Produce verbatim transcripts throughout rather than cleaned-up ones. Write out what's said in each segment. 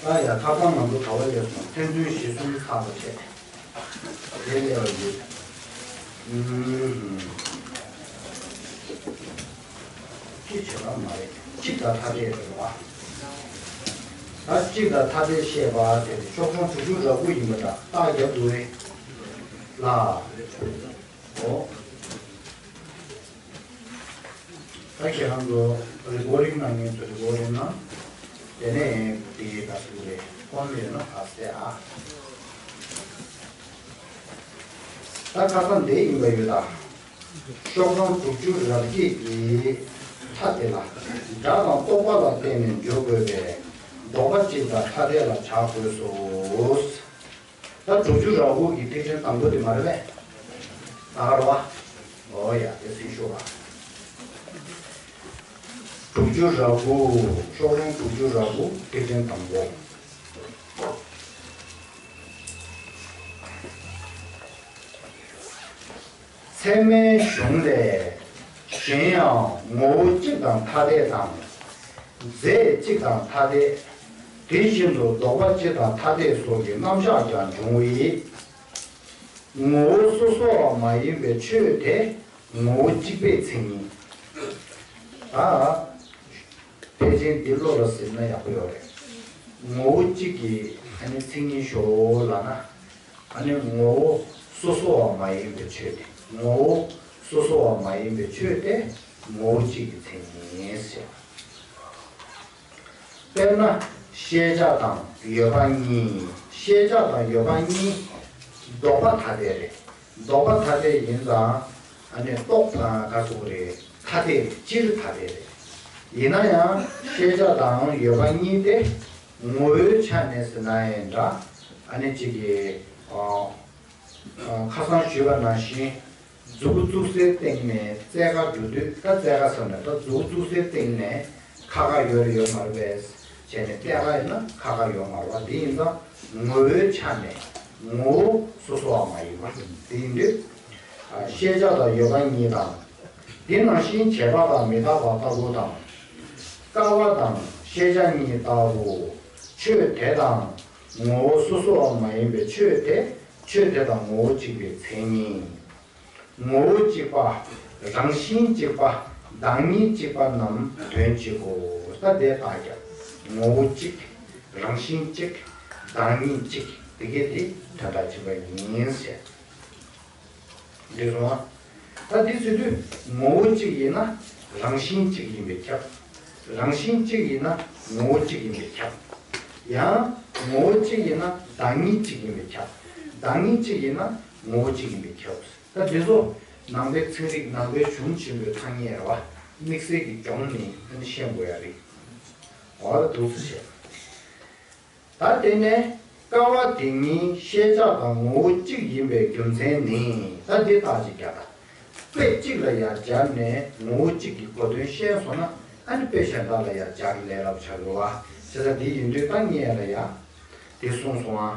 ད་ཡ་ཐབ་ཚང་ང་ཚོ་ག་བ་སླེབས་སོང་། ཕན་ཚུན་གཞི་གསུམ་ཚང་བ་བྱས། དེ་སླེབས་པ་ཡིན། ཨུམ། ཅི་བྱེད་པ་མ་རེད། གཅིག་དང་ཐ་དད་རེད་བ། ད་གཅིག་དང་ཐ་དད་བཤད་པ་དེ་ཤོག་གྲངས་དྲུག་ཅུ་རེ་དགུ་ཡིན་པ་འདྲ། རྟགས་རྒྱབ་འདུག་རེད་ལ། ཨོ། ད་ཁྱེད་རང་ཚོ་རི་ཀོར་ཌིང་གནང་མཁན་ཚོ་རི་ཀོར་ཌིང་གནང་། དེ་ནས་དེ་ག་ཚོད་རེད། ཁོམ་ཡོད་ན་ཕར་བལྟས་ཨ། ད་ཁ་སང་འདི་ཡིན་པ་ཡོད་ད། ཤོག་གྲངས་དྲུག་ཅུ་རེ་བརྒྱད་ཀྱི་མཐའ་དེ་ལ་སྒྲ་དང་རྟོག་པ་ལ་བརྟེན་ནས་འཇོག་དགོས་པས། ལྡོག་པ་གཅིག་དང་ཐ་དད་ལ་བྱ་དགོས་སོ། ད་དྲུག་ཅུ་རེ་དགུ་གི་ཐེག་ཆེན་དང་པོ་དེ་མ་རེད་པས། ད་ག་རེད་པ། ཨོ་ཡ། དེ་ཟིན་ཤོག་ཨ། དྲུག་ཅུ་རེ་དགུ། ཤོག་གྲངས་དྲུག་ཅུ་རེ་དགུ་ཐེག་ཆེན་དང་པོ། ཚད་མའི་གཞུང་ལས། གཞན་ཡང་ངོ་བོ་གཅིག་དང་ཐ་དད་དང་། རྫས་གཅིག་དང་ཐ་དད། དེ་བཞིན་དུ་ལྡོག་པ་གཅིག་དང་ཐ་དད་སོགས་ཀྱི་རྣམ་གཞག་ཀྱང་འབྱུང་བས། ངོ་བོ་སོ་སོ་བ་མ་ཡིན་པའི་ཆོས་དེ་ངོ་བོ་གཅིག་པའི་མཚན་ཉིད། ད་ཕལ་ཆེར་འདི་བློ་ལ་ཟིན་ན་ཡག་པོ་ཡོད་རེད། ངོ་བོ་གཅིག་གི་ཨ་ནི་མཚན་ཉིད་ཤོག་ལབ་ན། ཨ་ནི་ངོ་བོ་སོ་སོ་བ་མ་ཡིན་པའི་ཆོས་དེ། ངོ་བོ་སོ་སོ་བ་མ་ཡིན་པའི་ཆོས་དེ་ངོ་བོ་གཅིག་གི་མཚན་ཉིད་ཟེར། དཔེར་ན་ཤེས་བྱ་དང་ཡོད་པ་གཉིས། ཤེས་བྱ་དང་ཡོད་པ་གཉིས་ལྡོག་པ་ཐ་དད་རེད། ལྡོག་པ་ཐ་དད་ཡིན་ཙང་ཨ་ནི་རྟོག་པ་ག་ཟེར་དགོས་རེད། ཐ་དད་རེད། སྤྱིར་ཐ་དད་རེད། ཡིན་ན་ཡང་ཤེས་བྱ་དང་ཡོད་པ་གཉིས་དེ་ངོ་བོའི་ཆ་ནས་ཟེར་ན་ཡང་འདྲ། ཨ་ནི་གཅིག་གི་ཨ། ཁ་སང་ཞུས་པ་ནང་བཞིན། མཛུ་གུ་བཙུགས་སའི་སྟེང་ནས་རྩེ་ཁ་འགྲོ་དུས། ད་རྩེ་ཁ་ཟེར་ན་ད་མཛུ་གུ་བཙུགས་སའི་སྟེང་ནས་ཁ་ཁ་ཡོད་རེད་ཡོད་མ་རེད་པས་བྱས་ནས་བལྟས་པ་ཡིན་ན་ཁ་ཁ་ཡོད་མ་རེད་པ། དེ་ཡིན་ཙང་ངོ་བོའི་ཆ་ནས་ངོ་བོ་སོ་སོ་བ་མ་ཡིན་པ་དེ་ཡིན་དུས། ཤེས་བྱ་དང་ཡོད་པ་གཉིས་དང་། དེ་ནང་བཞིན་བྱས་པ་དང་མི་རྟག་པ་ལྟ་བུ་དང་། ཀ་བ་དང་ཤེས་བྱ་གཉིས་ལྟ་བུ། ཆོས་དེ་དང་ངོ་བོ་སོ་སོ་བ་མ་ཡིན་པའི་ཆོས་དེ། ཆོས་དེ་དང་ངོ་བོ་གཅིག་པའི་མཚན་ཉིད། ངོ་བོ་གཅིག་པ། རང་བཞིན་གཅིག་པ། བདག་ཉིད་གཅིག་པ་རྣམས་དོན་གཅིག་གོ། ད་དེ་ལྟར་ཀྱང་ངོ་བོ་གཅིག་རང་བཞིན་གཅིག་བདག་ཉིད་གཅིག་དེ་གས་དེ་དོན་དག་གཅིག་པ་ཡིན་ཟེར། འགྲིག་སོང་ཨ། ད་འདི་ཟེར་དུས་ངོ་བོ་གཅིག་ཡིན་ན་རང་བཞིན་གཅིག་ཡིན་པས་ཁྱབ། རང་བཞིན་གཅིག་ཡིན་ན་ངོ་བོ་གཅིག་ཡིན་པས་ཁྱབ། ཡང་ངོ་བོ་གཅིག་ཡིན་ན་བདག་ཉིད་གཅིག་ཡིན་པས་ཁྱབ། བདག་ཉིད་གཅིག་ཡིན་ན་ངོ་བོ་གཅིག་ཡིན་པས་ཁྱབ། ད་འདི་ཚོ་ནང་པའི་ཚན་རིག་ནང་པའི་གཞུང་ཆེན་པོའི་ཐ་སྙད་རེད་བ། དམིགས་བསལ་གྱི་སྦྱོང་ནས་ཤེས་དགོས་ཡ་རེད། འོ་ད་འདུག་སེ་བྱས། ད་དེ་ནས་ཀ་བ་དེ་གཉིས་ཤེས་བྱ་དང་ངོ་བོ་གཅིག་ཡིན་པའི་རྒྱུ་མཚན་ནི། ད་འདི་རྟགས་ཅིག་རྒྱག་ད། དཔེ་གཅིག་ལ་ཡར་སྦྱར་ནས་ངོ་བོ་གཅིག་གི་གོ་དོན་ཤེས་སོང་ན་ཨ་ནི་དཔེ་གཞན་དག་ལ་ཡར་སྦྱར་ལས་སླ་པོ་ཆགས་འགྲོ་བ། བྱས་ཙང་འདི་ཡིན་དུས་ད་ངས་ལ་ཡ་དེ་གསུངས་སོང་ཨ།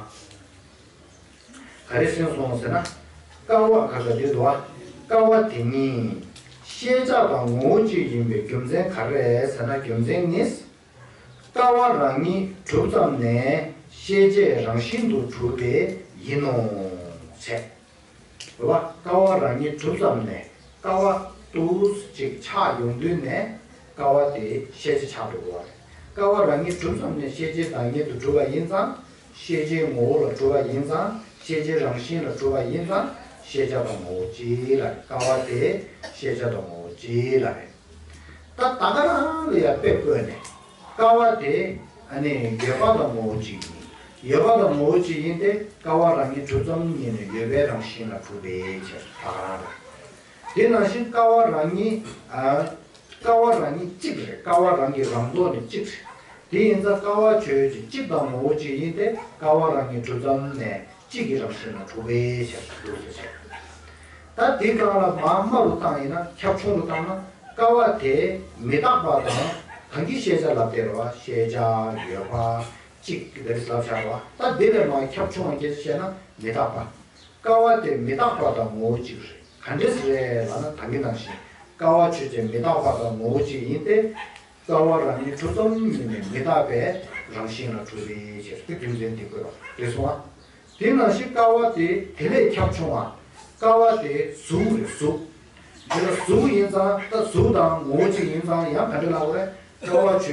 ག་རེ་གསུངས་སོང་ཟེར་ན། ཀ་བ་ག་ག་འདི་འདུག་ཨ། ཀ་བ་དེ་གཉིས་ཤེས་བྱ་དང་ངོ་བོ་གཅིག་ཡིན་པའི་རྒྱུ་མཚན་ག་རེ་རེད་ཟེར་ན། རྒྱུ་མཚན་ནི། ཀ་བ་རང་ཉིད་གྲུབ་ཙམ་ནས་ཤེས་བྱའི་རང་བཞིན་དུ་གྲུབ་པས་ཡིན་ནོ། བྱས། རེད་བ། ཀ་བ་རང་ཉིད་གྲུབ་ཙམ་ནས་ཀ་བ་ཏུས་ཅིག་ཆགས་ཡོང་དུས་ནས་ཀ་བ་དེ་ཤེས་བྱ་ཆགས་འགྲོ་གི་རེད། ཀ་བ་རང་ཉིད་གྲུབ་ཙམ་ནས་ཤེས་བྱའི་བདག་ཉིད་དུ་གྲུབ་པ་ཡིན་ཙང་། ཤེས་བྱའི་ངོ་བོ་ལ་གྲུབ་པ་ཡིན་ཙང་། ཤེས་བྱའི་རང་བཞིན་ལ་གྲུབ་པ་ཡིན་ཙང་། ཤེས་བྱ་དང་ངོ་བོ་གཅིག་ལ་རེད། ཀ་བ་དེ་ཤེས་བྱ་དང་ངོ་བོ་གཅིག་ལ་རེད། ད་ད་ག་རང་ལ་ཡང་དཔེ་བཀོད་ནས། ཀ་བ་དེ་ཨ་ནི་ཡོད་པ་དང་ངོ་བོ་གཅིག་ཡིན། ཡོད་པ་དང་ངོ་བོ་གཅིག་ཡིན་ཏེ་ཀ་བ་རང་ཉིད་གྲུབ་ཙམ་ཉིད་ནས་ཡོད་པའི་རང་བཞིན་ལ་གྲུབ་པའི་ཕྱིར་ད་ག་རང་རེད། དེ་ནང་བཞིན་ཀ་བ་རང་ཉིད་ཨ། ཀ་བ་རང་ཉིད་གཅིག་རེད། ཀ་བ་རང་གི་རང་ལྡོག་ནི་གཅིག་རེད། དེ་ཡིན་ཙང་ཀ་བ་ཆོས་ཅན་གཅིག་དང་ངོ་བོ་གཅིག་ཡིན་ཏེ་ཀ་བ་རང་ཉིད་གྲུབ་ཙམ་ནས་གཅིག་གི་རང་བཞིན་ལ་གྲུབ་པའི་ཕྱིར་དུ་ཟེར། ད་དེ་གང་ལ་མ་དམའ་རུ་བཏང་ཡིན་ན། ཁྱབ་ཆུང་རུ་བཏང་ན་ཀ་བ་དེ་མི་རྟག་པ་དང་། གང་གི་ཤེས་བྱ་ལབ་དེ་རེད་བ། ཤེས་བྱ་ཡོད་པ་གཅིག་དེ་ལབ་བྱ་བ། ད་དེ་ལས་མ་ཁྱབ་ཆུང་བ་སྐད་ཆ་བཤད་ན་མི་རྟག་པ། ཀ་བ་དེ་མི་རྟག་པ་དང་ངོ་བོ་གཅིག་རེད། ག་འདྲས་རེད་ལབ་ན། ད་གིན་ནང་བཞིན་ཀ་བ་ཆོས་ཅན་མི་རྟག་པ་དང་ངོ་བོ་གཅིག་ཡིན་ཏེ། ཀ་བ་རང་ཉིད་གྲུབ་ཙམ་ཉིད་ནས་མི་རྟག་པས་ རང་བཞིན་ལ་གྲུབ་པའི་ཕྱིར་དེ་རྒྱུ་མཚན་དེ་དགོས་པ་རེད་སོང་ང་། དེ་ནང་བཞིན་ཀ་བ་དེ་དེ་ལས་ཁྱབ་ཆུང་བ། ཀ་བ་དེ་གཟུགས་རེད་གཟུགས། དེ་ལ་གཟུགས་ཡིན་ཙང་ད་གཟུགས་དང་ངོ་བོ་གཅིག་ཡིན་ཙང་ཡང་ག་འདྲ་ལབ་དགོས་རེད། ཀ་བ་ཆོས་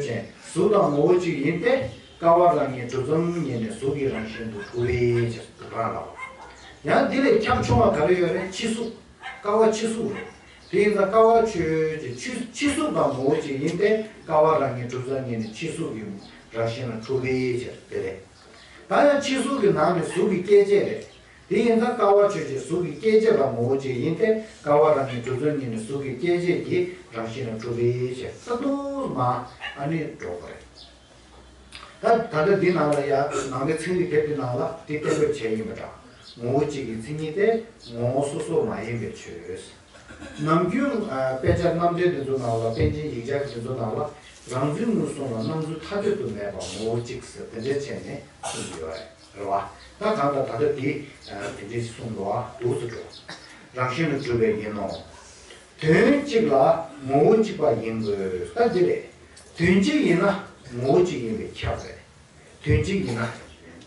ཅན། གཟུགས་དང་ངོ་བོ་གཅིག་ཡིན་ཏེ། ཀ་བ་རང་ཉིད་གྲུབ་ཙམ་ཉིད་ནས་གཟུགས་ཀྱི་རང་བཞིན་དུ་གྲུབ་པའི་ཕྱིར་དུ་གང་ལབ། ཡང་འདི་ལས་ཁྱབ་ཆུང་བ་ག་རེ་ཡོད་རེད། ཕྱི་གཟུགས། ཀ་བ་ཕྱི་གཟུགས་རེད། དེ་ཡིན་ཙང་ཀ་བ་ཆོས་ཅན་ཕྱི་ཕྱི་གཟུགས་དང་ངོ་བོ་གཅིག་ཡིན་ཏེ། ཀ་བ་རང་ཉིད་གྲུབ་ཙམ་ཉིད་ནས་ཕྱི་གཟུགས་ཀྱི་རང་བཞིན་ལ་གྲུབ་པའི་ཕྱིར་དེ་རེད། ད་ཡང་ཕྱི་གཟུགས་ཀྱི་ནང་ནས་གཟུགས་ཀྱི་སྐྱེད་བྱེད་རེད། དེ་ཡིན་ཙང་ཀ་བ་ཆོས་ཅན་གཟུགས་ཀྱི་སྐྱེད་བྱེད་ལ་ངོ་བོ་གཅིག་ཡིན་ཏེ། ཀ་བ་རང་ཉིད་གྲུབ་ཙམ་ཉིད་ནས་གཟུགས་ཀྱི་སྐྱེད་བྱེད་ཀྱི་རང་བཞིན་ལ་གྲུབ་པའི་ཕྱིར་ད་དུ་མ་ཨ་ནི་འགྲོ་དགོས་རེད། ད་ད་ལྟ་འདི་ནང་ལ་ཡ་ནང་པའི་ཚན་རིག་དེབ་འདི་ནང་ལ་འདི་གཏན་འབེབས་བྱས་ཡིན་པ་འདྲ། ངོ་བོ་གཅིག་གི་མཚན་ཉིད་དེ་ངོ་བོ་སོ་སོ་མ་ཡིན་པའི་ཆོས། ནམ་རྒྱུན་ཨ་དཔེ་ཆ་རྣམ་འགྲེལ་འདི་ཚོ་ནང་ལ་པཎ་ཆེན་ཡིག་ཆ་འདི་ཚོ་ནང་ལ་རང་མཚན་ངོས་བཟུང་ལ་སྣང་ཚུལ་ཐ་དད་དུ་མེད་པ་ངོ་བོ་གཅིག་ཟེར་དེ་འདྲ་བྱས་ནས་གསུངས་ཡོད་རེད་བ། ད་གང་ལྟར་ད་ལྟ་འདི་ཨ་དེ་འདྲའི་གསུངས་འདུག་བ། འདུག་སེ་འགྲོ། རང་བཞིན་དུ་གྲུབ་པའི་ཡིན་ནོ། དོན་གཅིག་ལ་ངོ་བོ་གཅིག་པ་ཡིན་དགོས། ད་འདི་རེད། དོན་གཅིག་ཡིན་ན་ངོ་བོ་གཅིག་ཡིན་པས་ཁྱབ་རེད། དོན་གཅིག་ཡིན་ན།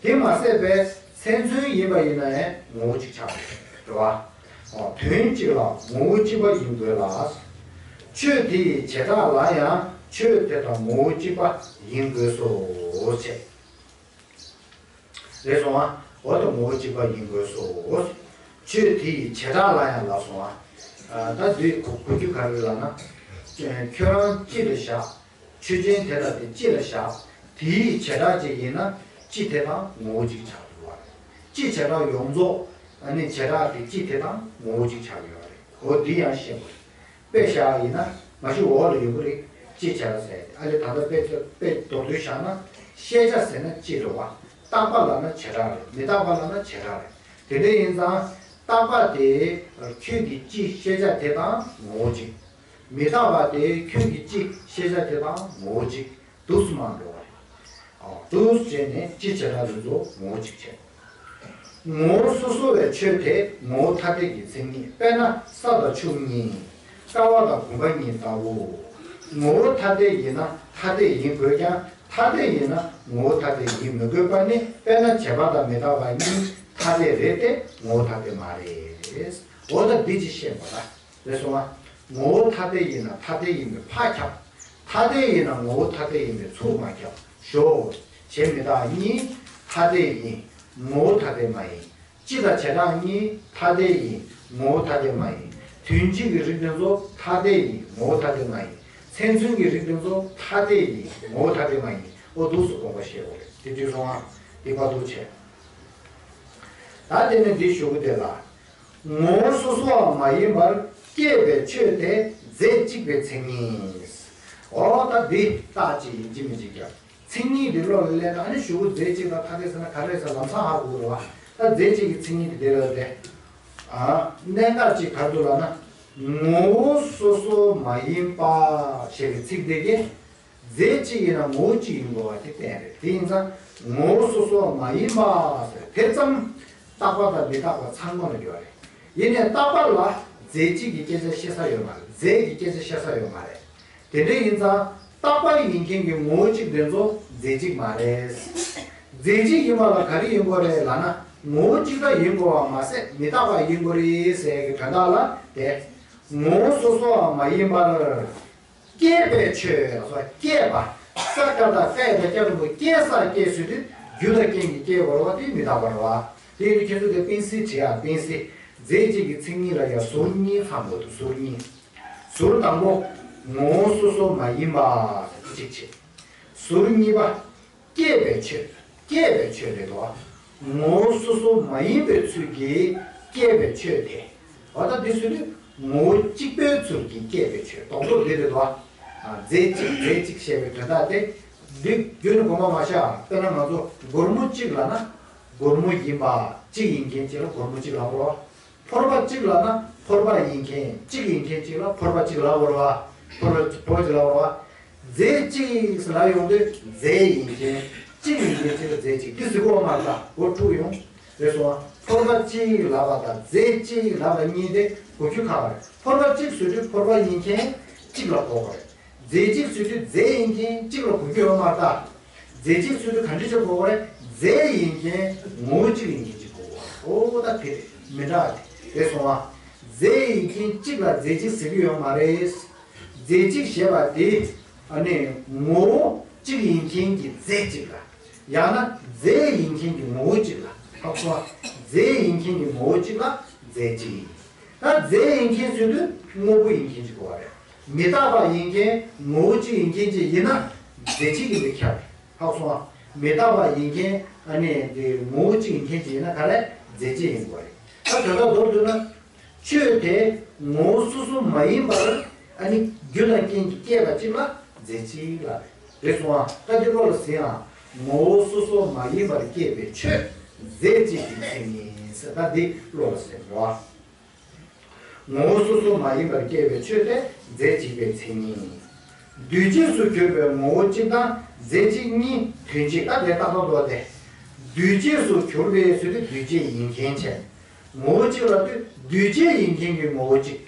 དེ་མ་ཟད་པའི་མཚན་མཚོན་ཡིན་པ་ཡིན་ན་ཡང་ངོ་བོ་གཅིག་ཆགས་རེད་བ། ཨོ་དོན་གཅིག་ལ་ངོ་བོ་གཅིག་པ་ཡིན་དགོས་ལ། ཆོས་དེ་ཡི་བྱེ་བྲག་ལ་ཡང་ཆོས་དེ་དང་ངོ་བོ་གཅིག་པ་ཡིན་དགོས་སོ་ཞེས། རེད་སོང་ཨ། འོ་ད་ངོ་བོ་གཅིག་པ་ཡིན་དགོས་སོ། ཆོས་དེ་ཡི་བྱེ་བྲག་ལ་ཡང་ལབ་སོང་ཨ། ད་འདི་གོ་གོ་རྒྱུ་ག་རེ་ལབ་ན། ཁྱོད་རང་སྤྱི་ལ་བཞག་ཆོས་ཅན་དེ་དག་དེ་སྤྱི་ལ་བཞག་དེའི་བྱེ་བྲག་ཅིག་ཡིན་ན་སྤྱི་དེ་དང་ངོ་བོ་གཅིག་ཆགས་འགྲོ་བ་རེད། སྤྱི་བྱེ་བྲག་ཡོངས་རྫོགས་ཨ་ནི་བྱེ་བྲག་དེ་སྤྱི་དེ་དང་ངོ་བོ་གཅིག་ཆགས་ཡོད་རེད། འོ་འདི་ཡང་ཤེས་དགོས། དཔེ་བཞག་ཡིན་ན་མ་གཞི་འོག་ལ་ཡོད་པ་རེད། སྤྱི་བྱེ་བྲག་ཟེར་ཏེ་ཨ་ལས་ད་ལྟ་དཔེ་དཔེ་མདོར་བསྡུས་བཞག་ན་ཤེས་བྱ་ཟེར་ན་སྤྱི་རེད་བ། རྟག་པ་ལབ་ན་བྱེ་བྲག་རེད། མི་རྟག་པ་ལབ་ན་བྱེ་བྲག་རེད། དེ་འདྲ་ཡིན་ཙང་རྟག་པ་དེ་ཁྱོད་ཀྱི་སྤྱི་ཤེས་བྱ་དེ་དང་ངོ་བོ་གཅིག་མི་རྟག་པ་དེ་ཁྱོད་ཀྱི་སྤྱི་ཤེས་བྱ་དེ་དང་ངོ་བོ་གཅིག་འདུག་སེ་མར་འགྲོ་བ་རེད། འདུག་སེ་བྱས་ནས་སྤྱི་བྱེ་བྲག་དེ་ཚོ་ངོ་བོ་གཅིག་བྱས། ངོ་བོ་སོ་སོ་བའི་ཆོས་དེ་ངོ་བོ་ཐ་དད་ཀྱི་མཚན་ཉིད། དཔེར་ན་ས་དང་ཆུ་གཉིས། ཀ་བ་དང་བུམ་པ་གཉིས་ལྟ་བུ། ངོ་བོ་ཐ་དད་ཡིན་ན་ཐ་དད་ཡིན་དགོས་ཀྱང་ཐ་དད་ཡིན་ན་ངོ་བོ་ཐ་དད་ཡིན་མི་དགོས་པ་ནི། དཔེར་ན་བྱེད་པ་དང་མི་རྟག་པ་གཉིས་ཐ་དད་རེད་དེ་ངོ་བོ་ཐ་དད་མ་རེད། འོ་ད་འདི་ཅིག་ཤེས་དགོས་ད། རེད་སོང་ང་། ངོ་བོ་ཐ་དད་ཡིན་ན་ཐ་དད་ཡིན་པས་ཕར་ཁྱབ། ཐ་དད་ཡིན་ན་ངོ་བོ་ཐ་དད་ཡིན་པས་ཚུར་མ་ཁྱབ། ཞོག་བྱེད་མི་རྟག་གཉིས་ཐ་དད་ཡིན། ངོ་བོ་ཐ་དད་མ་ཡིན། སྤྱི་དང་བྱེ་བྲག་གཉིས་ཐ་དད་ཡིན། ངོ་བོ་ཐ་དད་མ་ཡིན། དོན་གཅིག་གི་རིགས་དེ་ཚོ་ཐ་དད་ཡིན། ངོ་བོ་ཐ་དད་མ་ཡིན། མཚན་མཚོན་གྱི་རིགས་དེ་ཚོ་ཐ་དད་ཡིན། ངོ་བོ་ཐ་དད་མ་ཡིན། འོ་འདུག་སེ་དགོངས་པ་བཞེས་དགོས་རེད། དེ་དུས་སོང་ང་འདི་བར་དུ་བྱས། ད་དེ་ནས་འདི་ཞུ་གི་དེ་ལ། ངོ་བོ་སོ་སོའང་མ་ཡིན་པར་སྐྱེས་པའི་ཆོས་དེ་རྫས་གཅིག་པའི་མཚན་ཉིད། འོ་ད་འདི་རྟགས་ཅིག་ཡིན་གཅིག་མིན་གཅིག་ཀྱང་མཚན་ཉིད་འདི་བློ་ལ་སླེབས་ན་ཨ་ནི་ཞུ་གི་རྫས་གཅིག་དང་ཐ་དད་ཟེར་ན་ག་རེ་ཟེར་ལམ་སང་ཧ་གོ་གི་རེད་བ། ད་རྫས་གཅིག་གི་མཚན་ཉིད་འདི་འདི་ལ་དེ། ཨ་གནད་འགག་ཅིག་ག་རེ་འདུག་ལབ་ན། ངོ་བོ་སོ་སོ་མ་ཡིན་པ་ཞེས་པའི་ཚིག་འདི་གིས། རྫས་གཅིག་ཡིན་ན་ངོ་བོ་གཅིག་ཡིན་དགོས་པ་དེ་གཏན་རེད། དེ་ཡིན་ཙང་ངོ་བོ་སོ་སོ་མ་ཡིན་པ་ཟེར་དེ་ཙམ་རྟག་པ་དང་མི་རྟག་པ་ཚང་མ་ལ་ཡོད་རེད། ཡིན་ནའི་རྟག་པ་ལ་རྫས་གཅིག་གི་སྐད་ཆ་བཤད་ས་ཡོད་མ་རེད། རྫས་ཀྱི་སྐད་ཆ་བཤད་ས་ཡོད་མ་རེད། དེ་འདྲ་ཡིན་ཙང་རྟག་པ་ཡིན་མཁན་གྱི་ངོ་བོ་གཅིག་དེ་ཚོ་རྫས་གཅིག་མ་རེད། རྫས་གཅིག་ཡིན་པ་ལ་ག་རེ་ཡིན་དགོས་རེད་ལབ་ན་ངོ་བོ་གཅིག་པ་ཡིན་དགོས་པ་མ་ཟད་མི་རྟག་པ་ཡིན་དགོས་རེད་ཟེར་གྱི་དོན་དག་ལ་དེ་ངོ་བོ་སོ་སོའང་མ་ཡིན་པར། སྐྱེས་པའི་ཆོས་ལ་སོགས་སྐྱེས་པ། ས་ཀ་བཏགས་སྐ་ཡ་བཏགས་སྐྱ་འགྲེང་བུ་སྐྱེ་ས་སྐྱེ་ཟེར་དུས་རྒྱུ་དང་རྐྱེན་གྱིས་སྐྱེ་དགོས་རེད་བ། དེ་མི་རྟག་པ་རེད་བ། དེ་ཡིན་དུས་ཁྱེད་ཚོ་དེ་སྤེན་སྲིད་བྲིས་ཡ་སྤེན་སྲིད། རྫས་གཅིག་གི་མཚན་ཉིད་ལ་ཡ་ཟུར་གཉིས་ཚང་དགོས་འདུག་ཟུར་གཉིས། ཟུར་དང་པོ། ངོ་བོ་སོ་སོ་མ་ཡིན་པ་གཅིག་བྱས། ཟུར་གཉིས་པ། སྐྱེས་པའི་ཆོས། སྐྱེས་པའི་ཆོས་རེད་དོ། ངོ་བོ་སོ་སོ་མ་ཡིན་པའི་ཚུལ་གྱིས་སྐྱེས་པའི་ཆོས་དེ། འོ་ད་འདི་ཟེར་དུས་ངོ་བོ་གཅིག་པའི་ཚུལ་གྱིས་སྐྱེས་པའི་ཆོས་རྡོག་རྡོག་འདི་རེད་དོ། རྫས་གཅིག་རྫས་གཅིག་ཞེས་པའི་དོན་དག་དེ། འདི་རྒྱུད་ནས་དགོངས་པ་མ་བཞག་དཔེར་ན་ང་ཚོ་སྒོར་མོ་གཅིག་ལབ་ན། སྒོར་མོ་ཡིན་པ་གཅིག་ཡིན་མཁན་གཅིག་ལ་སྒོར་མོ་གཅིག་ལབ་དགོས་རེད་བ། ཕོར་པ་གཅིག་ལབ་ན་ཕོར་པ་ཡིན་མཁན་གཅིག་ཡིན་མཁན་གཅིག་ལ་ཕོར་པ་གཅིག་ལབ་དགོས་རེད་བ། ཕོར་པ་ཕོར་པ་གཅིག་ལབ་དགོས་རེད་བ། རྫས་གཅིག་ལབ་ཡོང་དུས་རྫས་ཡིན་མཁན་གཅིག་ཡིན་མཁན་གཅིག་ལ་རྫས་གཅིག་འདི་ཟེར་དགོས་མ་རེད་ད། སྒོར་དྲུག་ཡོང་། རེད་སོང་ང་། ཕོར་པ་གཅིག་ལབ་པ་དང་རྫས་གཅིག་ལབ་པ་གཉིས་དེ་གོ་རྒྱུ་ཁག་པོ་རེད། ཕོར་པ་གཅིག་ཟེར་དུས་ཕོར་པ་ཡིན་མཁན་གཅིག་ལ་གོ་དགོས་རེད། རྫས་གཅིག་ཟེར་དུས་རྫས་ཡིན་མཁན་གཅིག་ལ་གོ་རྒྱུ་ཡོད་མ་རེད་ད། རྫས་གཅིག་ཟེར་དུས་ག་འདྲ་ཅིག་གོ་དགོས་རེད། རྫས་ཡིན་མཁན་ངོ་བོ་གཅིག་ཡིན་མཁན་ཅིག་གོ་དགོས་རེད། ཨོ་ད་དེ་རེད། མི་འདྲ་བ་དེ་རེད་སོང་ཨ། རྫས་ཡིན་མཁན་གཅིག་ལ་རྫས་གཅིག་ཟེར་གྱི་ཡོད་མ་རེད། རྫས་གཅིག་ཞེས་པ་དེ་ཨ་ནི་ངོ་བོ་གཅིག་ཡིན་མཁན་གྱི་རྫས་གཅིག་ལ། ཡང་ན་རྫས་ཡིན་མཁན་གྱི་ངོ་བོ་གཅིག་ལ། ཧ་གོ་སོང་ཨ། རྫས་ཡིན་མཁན་གྱི་ངོ་བོ་གཅིག་ལ་རྫས་གཅིག་ཡིན། ད་རྫས་ཡིན་མཁན་ཟེར་དུས་དངོས་པོ་ཡིན་མཁན་ཅིག་དགོས་པ་རེད། མི་རྟག་པ་ཡིན་མཁན་ངོ་བོ་གཅིག་ཡིན་མཁན་ཅིག་ཡིན་ན་རྫས་གཅིག་ཡིན་པས་ཁྱབ་རེད། ཧ་གོ་སོང་ཨ། མི་རྟག་པ་ཡིན་མཁན་ཨ་ནི་དེ་ངོ་བོ་གཅིག་ཡིན་མཁན་ཅིག་ཡིན་ན་ག་རེ་རྫས་གཅིག་ཡིན་དགོས་རེད། ད་དོན་དག་མདོར་བསྡུས་ན། ཆོས་དེ་ངོ་བོ་སོ་སོ་མ་ཡིན་པར་ཨ་ནི་རྒྱུ་དང་རྐྱེན་གྱིས་སྐྱེས་པ་གཅིག་ལ་རྫས་གཅིག་ལབ་རེད། རེད་སོང་ཨ། ད་འདི་བློ་ལ་ཟིན་ཨ། ངོ་བོ་སོ་སོ་མ་ཡིན་པར་སྐྱེས་པའི་ཆོས་རྫས་གཅིག་གི་མཚན་ཉིད་ཟེར། ད་འདི་བློ་ལ་ཟིན་རོགས། ངོ་བོ་སོ་སོ་མ་ཡིན་པར་སྐྱེས་པའི་ཆོས་དེ་རྫས་གཅིག་པའི་མཚན་ཉིད། འདུས་བྱས་སུ་གྱུར་པའི་ངོ་བོ་གཅིག་དང་རྫས་གཅིག་གཉིས་དོན་གཅིག་ད་དེ་ཏག་ཏག་འདུག་སྟེ། འདུས་བྱས་སུ་གྱུར་པའི་ཟེར་དུས་འདུས་བྱས་ཡིན་མཁན་བྱས། ངོ་བོ་གཅིག་ལབ་དུས་འདུས་བྱས་ཡིན་མཁན་གྱི་ངོ་བོ་གཅིག་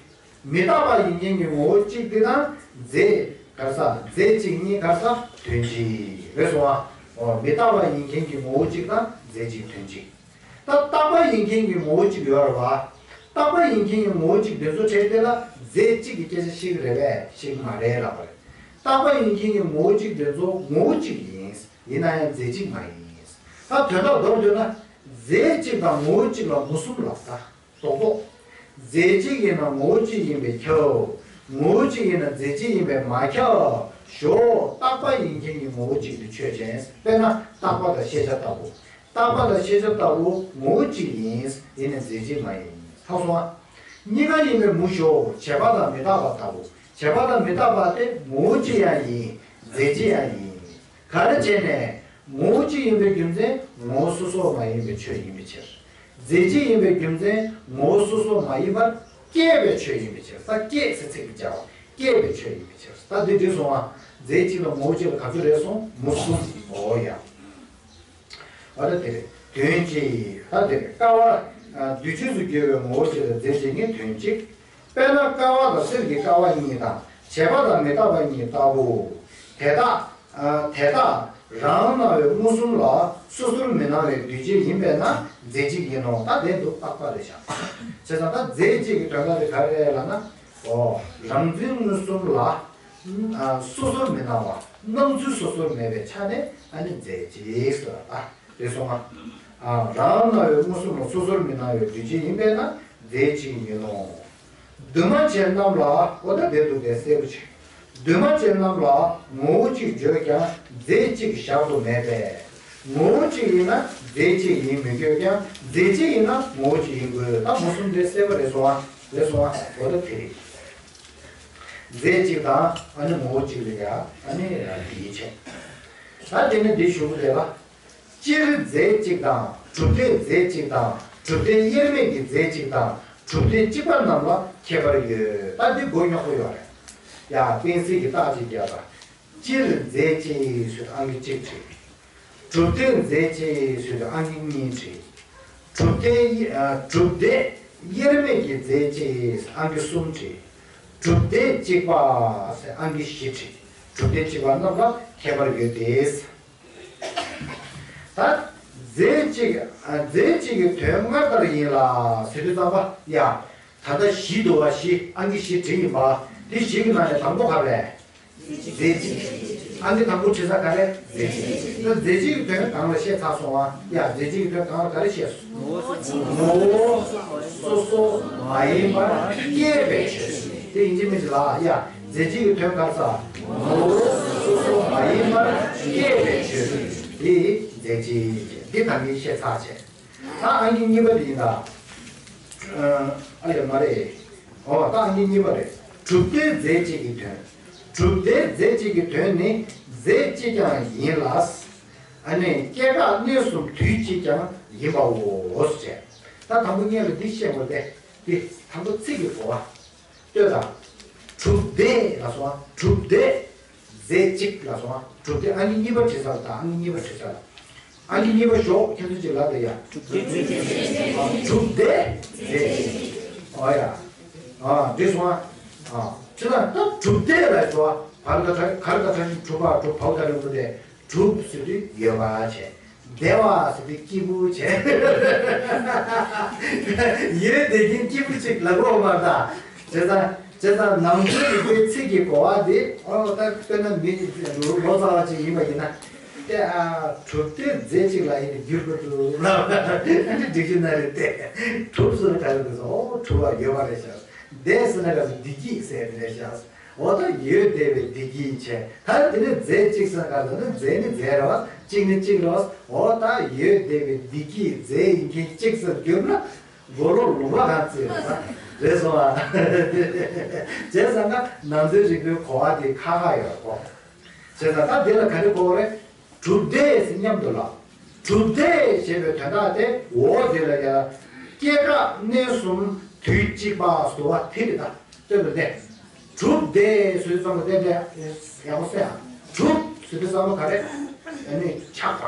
མི་རྟག་པ་ཡིན་མཁན་གྱི་ངོ་བོ་གཅིག་དེ་དང་རྫས་ག་རེ་ཟ། རྫས་གཅིག་གཉིས་ག་རེ་ཟ། དོན་གཅིག་རེད་སོང་ཨ། འོ་མི་རྟག་པ་ཡིན་མཁན་གྱི་ངོ་བོ་གཅིག་དང་རྫས་གཅིག་དོན་གཅིག་ད་རྟག་པ་ཡིན་མཁན་གྱི་ངོ་བོ་གཅིག་ཡོད་རེད་བ། རྟག་པ་ཡིན་མཁན་གྱི་ངོ་བོ་གཅིག་དེ་ཚོ་ཁྲིད་དེ་ལ་རྫས་གཅིག་གི་སྐད་ཆ་བཤད་ཀྱི་རེད་པས། བཤད་ཀྱི་མ་རེད་ལབ་པ་རེད། རྟག་པ་ཡིན་མཁན་གྱི་ངོ་བོ་གཅིག་དེ་ཚོ་ངོ་བོ་གཅིག་ཡིན། ཡིན་ན་ཡང་རྫས་གཅིག་མ་ཡིན། ད་དོན་དག་མདོར་བསྡུས་ན། རྫས་གཅིག་དང་ངོ་བོ་གཅིག་ལ་མུ་གསུམ་ལབ་ད། རྡོག་རྡོག་རྫས་གཅིག་ཡིན་ན་ངོ་བོ་གཅིག་ཡིན་པས་ཁྱབ། ངོ་བོ་གཅིག་ཡིན་ན་རྫས་གཅིག་ཡིན་པས་མ་ཁྱབ། ཞོག་རྟག་པ་ཡིན་མཁན་གྱི་ངོ་བོ་གཅིག་དེ་ཆོས་ཅན། དཔེར་ན་རྟག་པ་དང་ཤེས་བྱ་ལྟ་བུ། རྟག་པ་དང་ཤེས་བྱ་ལྟ་བུ་ངོ་བོ་གཅིག་ཡིན། ཡིན་ནས་རྫས་གཅིག་མ་ཡིན། ཧ་གོ་སོང་ཨ། གཉིས་ཀ་ཡིན་པས་མུ་ཞོག་བྱས་པ་དང་མི་རྟག་པ་ལྟ་བུ། བྱས་པ་དང་མི་རྟག་པ་དེ་ངོ་བོ་གཅིག་ཡང་ཡིན། རྫས་གཅིག་ཡང་ཡིན། ག་རེ་བྱས་ནས། ངོ་བོ་གཅིག་ཡིན་པའི་རྒྱུ་མཚན་ངོ་བོ་སོ་སོ་མ་ཡིན་པའི་ཆོས་ཡིན་པའི་ཕྱིར། རྫས་གཅིག་ཡིན་པའི་རྒྱུ་མཚན་ངོ་བོ་སོ་སོ་མ་ཡིན་པར་སྐྱེས་པའི་ཆོས་ཡིན་པའི་ཕྱིར། ད་སྐྱེས་ཟེར་ཚིག་གི་སྦྱར་བ། སྐྱེས་པའི་ཆོས་ཡིན་པའི་ཕྱིར། ད་འདི་འགྲིག་སོང་ཨ། རྫས་གཅིག་དང་ངོ་བོ་གཅིག་ལ་ག་ཚོད་རེད་སོང་། མུ་གསུམ། འོ་ཡ། ཨ་ད་དེ་རེད། དོན་གཅིག་ད་དེ་རེད། ཀ་བ། ཨ་འདུས་བྱས་སུ་གྱུར་པའི་ངོ་བོ་གཅིག་དང་རྫས་གཅིག་གཉིས་དོན་གཅིག་དཔེར་ན་ཀ་བ་དང་གསེར་གྱི་ཀ་བ་གཉིས་དང་བྱས་པ་དང་མི་རྟག་པ་གཉིས་ལྟ་བུ། དེ་དག་ཨ་དེ་དག་རང་སྣང་བའི་མངོན་སུམ་ལ་སོ་སོར་མི་སྣང་བའི་འདུས་བྱས་ཡིན་པས་ན་རྫས་གཅིག་ཡིན་ནོ། ད་དེ་འདུག་རྟག་པ་རེད་བཞག་བྱས་ཙང་ད་རྫས་གཅིག་གི་དོན་དག་དེ་ག་རེ་རེད་ལབ་ན། འོ་རང་འཛིན་མངོན་སུམ་ལ། ཨ་སོ་སོར་མི་སྣང་བ། སྣང་ཚུལ་སོ་སོར་མེད་པའི་ཆ་ནས་ཨ་ནི་རྫས་གཅིག་ཟེར་བ་ད་རེད་སོང་ང་། ཨ་རང་སྣང་བའི་མངོན་སུམ་ལ་སོ་སོར་མི་སྣང་བའི་འདུས་བྱས་ཡིན་པས་ན་རྫས་གཅིག་ཡིན་ནོ། འདུས་མ་བྱས་རྣམས་ལ། འོ་ད་དེ་འདུག་དེ་གསལ་པོ་བྱེད། འདུས་མ་བྱས་རྣམས་ལ་ངོ་བོ་གཅིག་བརྗོད་ཀྱང་རྫས་གཅིག་བཞག་ཏུ་མེད་པས། ངོ་བོ་གཅིག་ཡིན་ན་རྫས་གཅིག་ཡིན་མི་དགོས་ཀྱང་རྫས་གཅིག་ཡིན་ན་ངོ་བོ་གཅིག་ཡིན་དགོས། ད་མུ་གསུམ་དེ་གསལ་པོ་རེད་སོང་ང་། རེད་སོང་ང་། འོ་ད་དེ་རེད། རྫས་གཅིག་དང་ཨ་ནི་ངོ་བོ་གཅིག་ལ་ཡ་ཨ་ནི་ཡིད་ཆེས། ད་དེ་ནི་འདི་ཞུ་གི་རེད་ལ། སྤྱིར་རྫས་གཅིག་དང་གྲུབ་མཐས་རྫས་གཅིག་དང་གྲུབ་མཐའི་དབྱེར་མེད་ཀྱི་རྫས་གཅིག་དང་གྲུབ་མཐས་གཅིག་པ་རྣམས་ལ་ཁྱད་པར་ཡོད། ད་འདི་མགོ་རྙོག་པོ་ཡོད་རེད། ཡ་གཏན་ཚིགས་ཀྱི་རྟགས་གཅིག་རྒྱག་པ། སྤྱིར་རྫས་གཅིག་ཟེར་ཨང་ཀི་གཅིག་བྲིས། གྲུབ་མཐས་རྫས་གཅིག་ཟེར་ཨང་ཀི་གཉིས་བྲིས། གྲུབ་མཐའི་ཨ་གྲུབ་མཐའི་དབྱེར་མེད་ཀྱི་རྫས་གཅིག་ཨང་ཀི་གསུམ་བྲིས། གྲུབ་མཐས་གཅིག་པ་ཟེར་ཨང་ཀི་བཞི་བྲིས། གྲུབ་མཐས་གཅིག་པ་རྣམས་ལ་ཁྱད་པར་ཡོད་དེ། ད་རྫས་གཅིག་ཨ་རྫས་གཅིག་གི་དོན་སྔར་ལྟར་ཡིན་ལ་ཟེར་དུས་ཙམ་པ་ཡ། ད་ལྟ་བཞི་འདུག་བ། བཞི་ཨང་ཀི་བཞི་བྲིས་ཡིན་པ། དེ་བཞི་གི་ནང་ནས་དང་པོ་ག་རེ་རེད། རྫས་གཅིག་ཨང་ཀི་དང་པོ་བྲིས་ས་ག་རེ་རེད། རྫས་གཅིག་ད་རྫས་གཅིག་གི་དོན་གང་ལ་བཤད་ཚར་སོང་བ། ཡ་རྫས་གཅིག་གི་དོན་གང་ལ་ག་རེ་བཤད་སོང་། ངོ་བོ་སོ་སོ་མ་ཡིན་པར་སྐྱེས་པའི་ཆོས་དེ་ཡིན་གཅིག་མིན་གཅིག་ལ་ཡ། རྫས་གཅིག་གི་དོན་ག་རེ་ཟ། ངོ་བོ་སོ་སོ་མ་ཡིན་པར་སྐྱེས་པའི་ཆོས་དེ་རྫས་གཅིག་འདི་ད་གིན་བཤད་ཚར་བྱས། ད་ཨང་ཀི་གཉིས་པ་དེ་ཡིན་ད། ཨ་ཡ་མ་རེད། ཨོ་ད་ཨང་ཀི་གཉིས་པ་རེད། གྲུབ་མཐའི་རྫས་གཅིག་གི་དོན། གྲུབ་མཐའི་རྫས་གཅིག་གི་དོན་ནི་རྫས་གཅིག་ཀྱང་ཡིན་ལ། ཨ་ནི་སྐྱེ་འགག་གནས་གསུམ་དུས་གཅིག་ཀྱང་ཡིན་པའོ་ཞེས། ད་དང་པོ་སྔོན་ལ་འདི་བཤད་དགོས་ཏེ། འདི་དང་པོ་ཚིག་གི་གོ་བ། ལྟོས་དང་། གྲུབ་མཐའི་ལ་སོང་བ། གྲུབ་མཐའི་རྫས་གཅིག་ལ་སོང་བ། གྲུབ་མཐའི་ཨང་ཀི་གཉིས་པ་བྲིས་ཚར་ལ། ད་ཨང་ཀི་གཉིས་པ་བྲིས་ཚར་ལ། ཨང་ཀི་གཉིས་པ་ཞོག་ཁྱེད་ཚོ་ཅིག་ལ་དེ་ཡ། གྲུབ་མཐའི་རྫས་གཅིག་ཨོ་ཡ། ཨ་འདི་སོང་བ། ཨ་ཅི་ལ་ད་གྲུབ་མཐའི་ལ་སོང་བ། བར་ག་ད་གར་ག་ད་ཞིག་གྲུབ་པ་གྲུབ་བའོ་ད་རེད་འདུག་དེ། གྲུབ་ཟེར་དུས་ཡོད་པ་བྱས། བདེ་བ་ཟེར་དུས་སྐྱིད་པོ་བྱས། ཡོད་བསྡད་མཁན་སྐྱིད་པོ་ཅིག་ལབ་དགོས་མ་རེད་ད། བྱས་ཙང་བྱས་ཙང་ནང་དོན་རིག་པའི་ཚིག་གི་གོ་བ་འདི་ཨོ་ད་དཔེར་ན་མི་ལོ་ཙཱ་བ་ཅིག་ཡིན་པ་ཡིན་ན། ཏེ་ཨ་གྲུབ་བདེ་རྫས་གཅིག་ལ་ཡིན་ན་འགྱུར་དགོས་འདུག་ལབ་ན་འགྲིག་གི་མ་རེད་དེ། གྲུབ་ཟེར་ན་ག་རེ་འདུག་ཟེར་ཨོ་གྲུབ་པ་ཡོད་པ་རེད་ཤག་བདེ་ཟེར་ན་ག་ཚོད་བདེ་སྐྱིད་ཟེར་དེ་རེད་ཤག་འོ་ད་ཡོད་བདེ་བའི་བདེ་སྐྱིད་བྱས། ད་དེ་ནས་རྫས་གཅིག་ཟེར་ག་ཟེར་ན་རྫས་ནི་རྫས་རེད་བ། གཅིག་ནི་གཅིག་རེད་བ། འོ་ད་ཡོད་བདེ་བའི་བདེ་སྐྱིད་རྫས་ཡིན་མཁན་གཅིག་ཟེར་གྱུར་ན་མགོ་ལོག་ལུང་པ་གང་བརྩིས་རེད་ས་རེད་སོང་ཨ། བྱས་ཙང་ན་ནང་དོན་རིག་པའི་གོ་བ་དེ་ཁ་ཁ་ཡོད་རེད་གོ། བྱས་ཙང་ད་འདི་ལ་ག་རེ་གོ་བ་རེད། གྲུབ་བདེ་ཟེར་མཉམ་དུ་ལ། གྲུབ་བདེ་ཞེས་པའི་དོན་དག་དེ་འོ་དེ་ལ་ཡ། སྐྱེ་འགག་གནས་གསུམ་དུས་གཅིག་པ་ཟེར་བ་དེ་རེད་ད། སྟོན་པ་སྟེ། གྲུབ་བདེ་ཟེར་དུས་ཙམ་པ་སྟེ་སྟེ་ཡག་པོ་གསན་ཨ། གྲུབ་ཟེར་དུས་ཙམ་པ་ག་རེ། ཨ་ནི་ཆགས་པ་